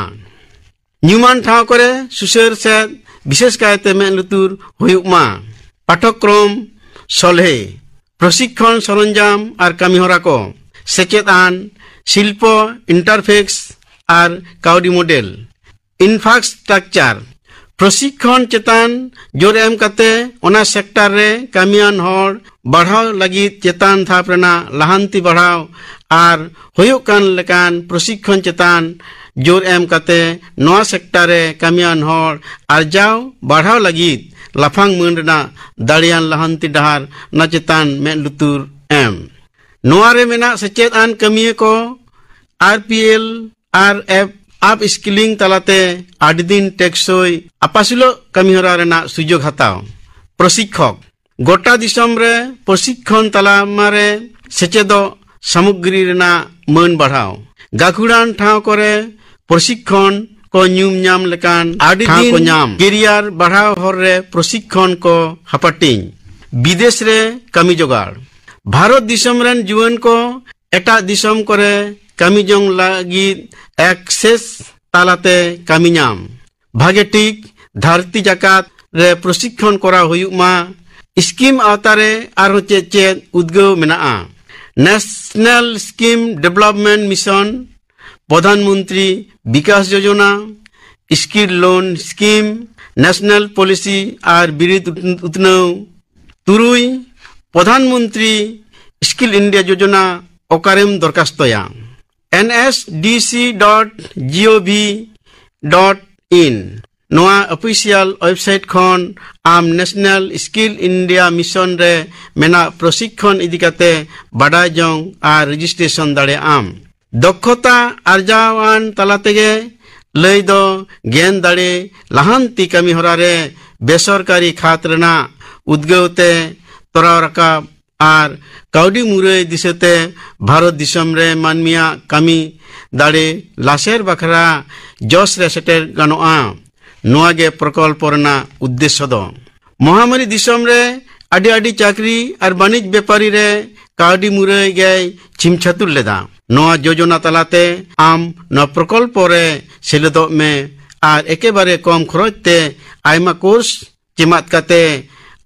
ᱧᱩᱢᱟᱱ ᱴᱷᱟᱶ ᱠᱚᱨᱮ ᱥᱩᱥᱟᱹᱨ ᱥᱮᱫ ᱵᱤᱥᱮᱥ ᱠᱟᱭᱛᱮ ᱢᱮᱫ ᱞᱩᱛᱩᱨ ᱦᱩᱭᱩᱜ ᱢᱟ᱾ ᱯᱟᱴᱷᱚᱠᱨᱚᱢ ᱥᱚᱞᱦᱮ, ᱯᱨᱚᱥᱤᱠᱠᱷᱚᱱ ᱥᱚᱨᱚᱧᱡᱟᱢ ᱟᱨ ᱠᱟᱹᱢᱤᱦᱚᱨᱟ ᱠᱚ, ᱥᱮᱪᱮᱫ ᱟᱱ ᱥᱤᱞᱯᱚ ᱤᱱᱴᱟᱨᱯᱷᱮᱥ ᱟᱨ ᱠᱟᱹᱣᱰᱤ ᱢᱚᱰᱮᱞ, ᱤᱱᱯᱷᱨᱟᱥᱴᱨᱟᱠᱪᱟᱨ, ᱯᱨᱚᱥᱤᱠᱠᱷᱚᱱ ᱪᱮᱛᱟᱱ ᱡᱳᱨ ᱮᱢ ᱠᱟᱛᱮ ᱚᱱᱟ ᱥᱮᱠᱴᱟᱨ ᱨᱮ ᱠᱟᱹᱢᱤᱭᱟᱱ ᱦᱚᱲ ᱵᱟᱲᱦᱟᱣ ᱞᱟᱹᱜᱤᱫ ᱪᱮᱛᱟᱱ ᱫᱷᱟᱯ ᱨᱮᱱᱟᱜ ᱞᱟᱦᱟᱱᱛᱤ ᱵᱟᱲᱦᱟᱣ ᱟᱨ ᱦᱩᱭᱩᱜ ᱠᱟᱱ ᱞᱮᱠᱟᱱ ᱯᱨᱚᱥᱤᱠᱠᱷᱚᱱ ᱪᱮᱛᱟᱱ ᱡᱳᱨ ᱮᱢ ᱠᱟᱛᱮ ᱱᱚᱣᱟ ᱥᱮᱠᱴᱟᱨ ᱨᱮ ᱠᱟᱹᱢᱤᱭᱟᱱ ᱦᱚᱲ ᱟᱨᱡᱟᱣ ᱵᱟᱲᱦᱟᱣ ᱞᱟᱹᱜᱤᱫ ᱞᱟᱯᱷᱟᱝ ᱢᱟᱹᱱ ᱨᱮᱱᱟᱜ ᱫᱟᱲᱮᱭᱟᱱ ᱞᱟᱦᱟᱱᱛᱤ ᱰᱟᱦᱟᱨ ᱚᱱᱟ ᱪᱮᱛᱟᱱ ᱢᱮᱫ ᱞᱩᱛᱩᱨ ᱮᱢ᱾ ᱱᱚᱣᱟ ᱨᱮ ᱢᱮᱱᱟᱜ ᱥᱮᱪᱮᱫ ᱟᱱ ᱠᱟᱹᱢᱤᱭᱟᱹ ᱠᱚ ᱟᱨ ᱯᱤ ᱮᱞ ᱟᱨ ᱮᱯ ᱟᱯ ᱥᱠᱤᱞᱤᱝ ᱛᱟᱞᱟᱛᱮ ᱟᱹᱰᱤ ᱫᱤᱱ ᱴᱮᱠᱥᱚᱭ ᱟᱯᱟᱥᱩᱞᱚᱜ ᱠᱟᱹᱢᱤᱦᱚᱨᱟ ᱨᱮᱱᱟᱜ ᱥᱩᱡᱳᱜᱽ ᱦᱟᱛᱟᱣ᱾ ᱯᱨᱚᱥᱤᱠᱠᱷᱚᱠ, ᱜᱚᱴᱟ ᱫᱤᱥᱚᱢ ᱨᱮ ᱯᱨᱚᱥᱤᱠᱠᱷᱚᱱ ᱛᱟᱞᱢᱟ ᱨᱮ ᱥᱮᱪᱮᱫᱚᱜ ᱥᱟᱢᱚᱜᱽᱨᱤ ᱨᱮᱱᱟᱜ ᱢᱟᱹᱱ ᱵᱟᱲᱦᱟᱣ᱾ ᱜᱟᱹᱠᱷᱩᱲᱟᱱ ᱴᱷᱟᱶ ᱠᱚᱨᱮ ᱯᱨᱚᱥᱤᱠᱠᱷᱚᱱ ᱠᱚ ᱧᱩᱢ ᱧᱟᱢ ᱞᱮᱠᱟᱱ ᱟᱹᱰᱤ ᱴᱷᱟᱶ ᱠᱚ ᱫᱤᱱ ᱧᱟᱢ᱾ ᱠᱮᱨᱤᱭᱟᱨ ᱵᱟᱲᱦᱟᱣ ᱦᱚᱨ ᱨᱮ ᱯᱨᱚᱥᱤᱠᱠᱷᱚᱱ ᱠᱚ ᱦᱟᱯᱟᱴᱤᱧ᱾ ᱵᱤᱫᱮᱥ ᱨᱮ ᱠᱟᱹᱢᱤ ᱡᱚᱜᱟᱲ᱾ ᱵᱷᱟᱨᱚᱛ ᱫᱤᱥᱚᱢ ᱨᱮᱱ ᱡᱩᱣᱟᱹᱱ ᱠᱚ ᱮᱴᱟᱜ ᱫᱤᱥᱚᱢ ᱠᱚᱨᱮ ᱠᱟᱹᱢᱤ ᱡᱚᱝ ᱞᱟᱹᱜᱤᱫ ᱮᱠᱥᱮᱥ ᱛᱟᱞᱟᱛᱮ ᱠᱟᱹᱢᱤ ᱧᱟᱢ᱾ ᱵᱷᱟᱜᱮ ᱴᱷᱤᱠ ᱫᱷᱟᱹᱨᱛᱤ ᱡᱟᱠᱟᱛ ᱨᱮ ᱯᱨᱚᱥᱤᱠᱠᱷᱚᱱ ᱠᱚᱨᱟᱣ ᱦᱩᱭᱩᱜ ᱢᱟ᱾ ᱥᱠᱤᱢ ᱟᱣᱛᱟ ᱨᱮ ᱟᱨᱦᱚᱸ ᱪᱮᱫ ᱪᱮᱫ ᱩᱫᱽᱜᱟᱹᱣ ᱢᱮᱱᱟᱜᱼᱟ? National scheme development mission, Pradhan Mantri Vikas Yojana, skill loan scheme, national policy ᱟᱨ ᱵᱤᱨᱤᱫ ᱩᱛ-, ᱩᱛᱱᱟᱹᱣ᱾ ᱛᱩᱨᱩᱭ, ᱯᱨᱚᱫᱷᱟᱱ ᱢᱚᱱᱛᱨᱤ ᱥᱠᱤᱞ ᱤᱱᱰᱤᱭᱟ ᱡᱳᱡᱚᱱᱟ ᱚᱠᱟᱨᱮᱢ ᱫᱚᱨᱠᱷᱟᱥᱛᱚᱭᱟ? N S D C dot G O V dot in ᱱᱚᱣᱟ ᱚᱯᱷᱤᱥᱤᱭᱟᱞ ᱣᱮᱵᱥᱟᱭᱤᱴ ᱠᱷᱚᱱ ᱟᱢ ᱱᱮᱥᱱᱟᱞ ᱥᱠᱤᱞ ᱤᱱᱰᱤᱭᱟ ᱢᱤᱥᱚᱱ ᱨᱮ ᱢᱮᱱᱟᱜ ᱯᱨᱚᱥᱤᱠᱠᱷᱚᱱ ᱤᱫᱤ ᱠᱟᱛᱮ ᱵᱟᱰᱟᱭ ᱡᱚᱝ ᱟᱨ ᱨᱮᱡᱤᱥᱴᱨᱮᱥᱚᱱ ᱫᱟᱲᱮᱭᱟᱜ ᱟᱢ᱾ ᱫᱚᱠᱷᱚᱛᱟ ᱟᱨᱡᱟᱣᱟᱱ ᱛᱟᱞᱟ ᱛᱮᱜᱮ ᱞᱟᱹᱭ ᱫᱚ ᱜᱮᱱ ᱫᱟᱲᱮ ᱞᱟᱦᱟᱱᱛᱤ ᱠᱟᱹᱢᱤ ᱦᱚᱨᱟ ᱨᱮ ᱵᱮᱥᱚᱨᱠᱟᱨᱤ ᱠᱷᱟᱛ ᱨᱮᱱᱟᱜ ᱩᱫᱽᱜᱟᱹᱣ ᱛᱮ ᱛᱚᱨᱟᱣ ᱨᱟᱠᱟᱵ ᱟᱨ ᱠᱟᱹᱣᱰᱤ ᱢᱩᱨᱟᱹᱭ ᱫᱤᱥᱟᱹᱛᱮ ᱵᱷᱟᱨᱚᱛ ᱫᱤᱥᱚᱢ ᱨᱮ ᱢᱟᱹᱱᱢᱤᱭᱟᱜ ᱠᱟᱹᱢᱤ ᱫᱟᱲᱮ ᱞᱟᱥᱮᱨ ᱵᱟᱠᱷᱨᱟ ᱡᱚᱥ ᱨᱮ ᱥᱮᱴᱮᱨ ᱜᱟᱱᱚᱜᱼᱟ᱾ ᱱᱚᱣᱟ ᱜᱮ ᱯᱨᱚᱠᱚᱞᱯᱚ ᱨᱮᱱᱟᱜ ᱩᱫᱽᱫᱮᱥᱥᱚ ᱫᱚ᱾ ᱢᱚᱦᱟᱢᱟᱨᱤ ᱫᱤᱥᱚᱢ ᱨᱮ ᱟᱹᱰᱤ ᱟᱹᱰᱤ ᱪᱟᱹᱠᱨᱤ ᱟᱨ ᱵᱟᱹᱱᱤᱡ ᱵᱮᱯᱟᱨᱤ ᱨᱮ ᱠᱟᱹᱣᱰᱤ ᱢᱩᱨᱟᱹᱭ ᱜᱮᱭ ᱪᱷᱤᱢ ᱪᱷᱟᱹᱛᱩᱨ ᱞᱮᱫᱟ᱾ ᱱᱚᱣᱟ ᱡᱳᱡᱚᱱᱟ ᱛᱟᱞᱟᱛᱮ ᱟᱢ ᱱᱚᱣᱟ ᱯᱨᱚᱠᱚᱞᱯᱚ ᱨᱮ ᱥᱮᱞᱮᱫᱚᱜ ᱢᱮ ᱟᱨ ᱮᱠᱮᱵᱟᱨᱮ ᱠᱚᱢ ᱠᱷᱚᱨᱚᱪ ᱛᱮ ᱟᱭᱢᱟ ᱠᱳᱨᱥ ᱪᱮᱢᱟᱫ ᱠᱟᱛᱮ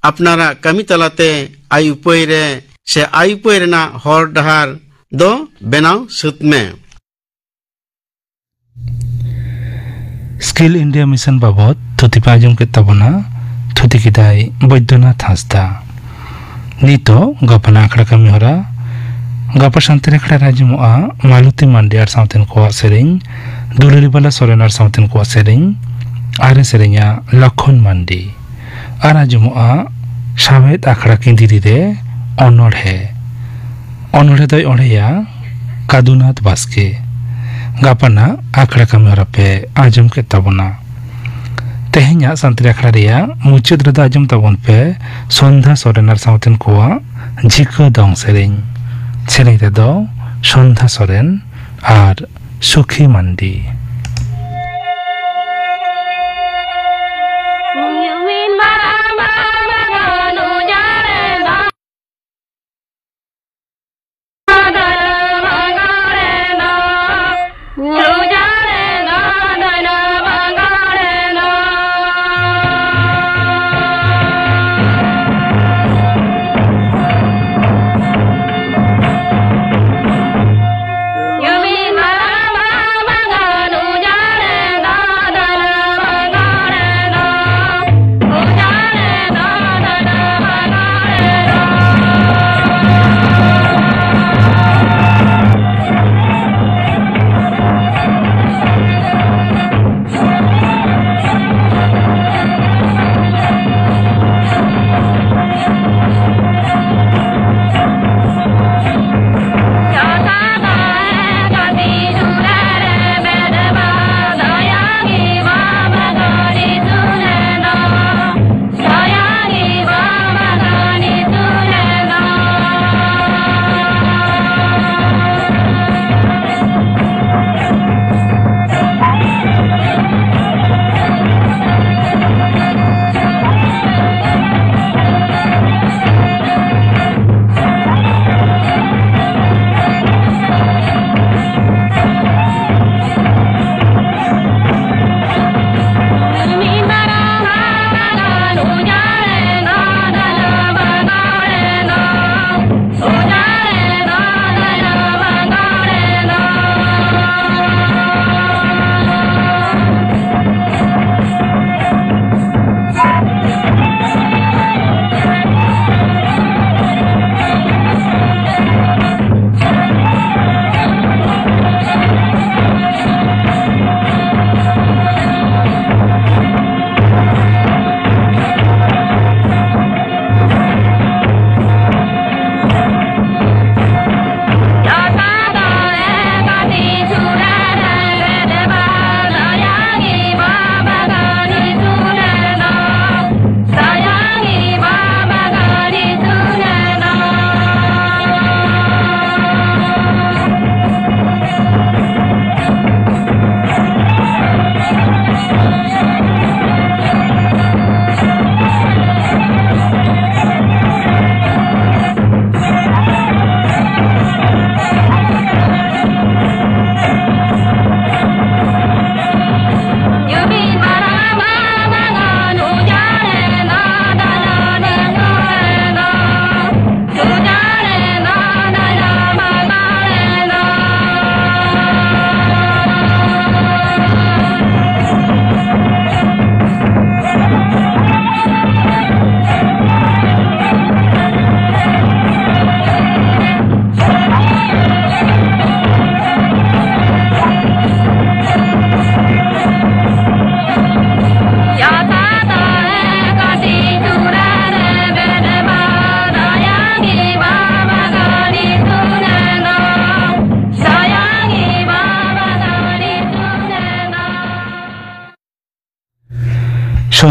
ᱟᱯᱱᱟᱨᱟᱜ ᱠᱟᱹᱢᱤ ᱛᱟᱞᱟᱛᱮ ᱟᱭ ᱩᱯᱟᱹᱭ ᱨᱮ ᱥᱮ ᱟᱭ ᱩᱯᱟᱹᱭ ᱨᱮᱱᱟᱜ ᱦᱚᱨ ᱰᱟᱦᱟᱨ ᱫᱚ ᱵᱮᱱᱟᱣ ᱥᱟᱹᱛ ᱢᱮ᱾ ᱥᱠᱤᱞ ᱤᱱᱰᱤᱭᱟ ᱢᱤᱥᱚᱱ ᱵᱟᱵᱚᱫ ᱛᱷᱩᱛᱤ ᱯᱮ ᱟᱸᱡᱚᱢ ᱠᱮᱫ ᱛᱟᱵᱚᱱᱟ᱾ ᱛᱷᱩᱛᱤ ᱠᱮᱫᱟᱭ ᱵᱳᱭᱫᱚᱱᱟᱛᱷ ᱦᱟᱸᱥᱫᱟ᱾ ᱱᱤᱛᱚᱜ ᱜᱟᱯᱟᱱ ᱟᱠᱷᱲᱟ ᱠᱟᱹᱢᱤ ᱦᱚᱨᱟ᱾ ᱜᱟᱯᱟ ᱥᱟᱱᱛᱟᱲᱤ ᱟᱠᱷᱲᱟ ᱨᱮ ᱟᱸᱡᱚᱢᱚᱜᱼᱟ ᱢᱟᱞᱚᱛᱤ ᱢᱟᱱᱰᱤ ᱟᱨ ᱥᱟᱶᱛᱮᱱ ᱠᱚᱣᱟᱜ ᱥᱮᱨᱮᱧ, ᱫᱩᱞᱟᱹᱲᱤ ᱵᱟᱞᱟ ᱥᱚᱨᱮᱱ ᱟᱨ ᱥᱟᱶᱛᱮᱱ ᱠᱚᱣᱟᱜ ᱥᱮᱨᱮᱧ, ᱟᱨ ᱮ ᱥᱮᱨᱮᱧᱟ ᱞᱚᱠᱷᱚᱱ ᱢᱟᱱᱰᱤ᱾ ᱟᱨ ᱟᱸᱡᱚᱢᱚᱜᱼᱟ ᱥᱟᱶᱦᱮᱫ ᱟᱠᱷᱲᱟ ᱠᱤᱸᱫᱤᱨᱤ ᱨᱮ ᱚᱱᱚᱬᱦᱮ᱾ ᱚᱱᱚᱬᱦᱮ ᱫᱚᱭ ᱚᱬᱦᱮᱭᱟ ᱠᱟᱫᱩᱱᱟᱛᱷ ᱵᱟᱥᱠᱮ᱾ ᱜᱟᱯᱟᱱᱟᱜ ᱟᱠᱷᱲᱟ ᱠᱟᱹᱢᱤ ᱦᱚᱨᱟ ᱯᱮ ᱟᱸᱡᱚᱢ ᱠᱮᱫ ᱛᱟᱵᱚᱱᱟ᱾ ᱛᱮᱦᱮᱧᱟᱜ ᱥᱟᱱᱛᱟᱲᱤ ᱟᱠᱷᱲᱟ ᱨᱮᱭᱟᱜ ᱢᱩᱪᱟᱹᱫ ᱨᱮᱫᱚ ᱟᱸᱡᱚᱢ ᱛᱟᱵᱚᱱ ᱯᱮ ᱥᱚᱱᱫᱷᱟ ᱥᱚᱨᱮᱱ ᱟᱨ ᱥᱟᱶᱛᱮᱱ ᱠᱚᱣᱟᱜ ᱡᱷᱤᱠᱟᱹ ᱫᱚᱝ ᱥᱮᱨᱮᱧ᱾ ᱥᱮᱨᱮᱧ ᱨᱮᱫᱚ ᱥᱚᱱᱫᱷᱟ ᱥᱚᱨᱮᱱ ᱟᱨ ᱥᱩᱠᱷᱤ ᱢᱟᱱᱰᱤ᱾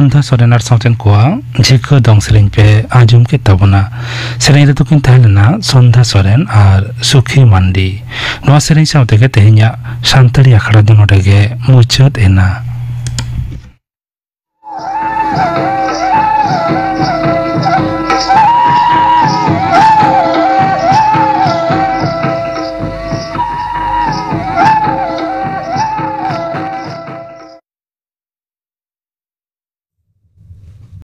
ᱥᱚᱱᱫᱷᱟ ᱥᱚᱨᱮᱱ ᱟᱨ ᱥᱟᱶᱛᱮᱱ ᱠᱚᱣᱟᱜ ᱡᱷᱤᱠᱟᱹ ᱫᱚᱝ ᱥᱮᱨᱮᱧ ᱯᱮ ᱟᱸᱡᱚᱢ ᱠᱮᱫ ᱛᱟᱵᱚᱱᱟ᱾ ᱥᱮᱨᱮᱧ ᱨᱮᱫᱚ ᱠᱤᱱ ᱛᱟᱦᱮᱸ ᱞᱮᱱᱟ ᱥᱚᱱᱫᱷᱟ ᱥᱚᱨᱮᱱ ᱟᱨ ᱥᱩᱠᱷᱤ ᱢᱟᱱᱰᱤ᱾ ᱱᱚᱣᱟ ᱥᱮᱨᱮᱧ ᱥᱟᱶ ᱛᱮᱜᱮ ᱛᱮᱦᱮᱧᱟᱜ ᱥᱟᱱᱛᱟᱲᱤ ᱟᱠᱷᱲᱟ ᱫᱚ ᱱᱚᱰᱮ ᱜᱮ ᱢᱩᱪᱟᱹᱫ ᱮᱱᱟ᱾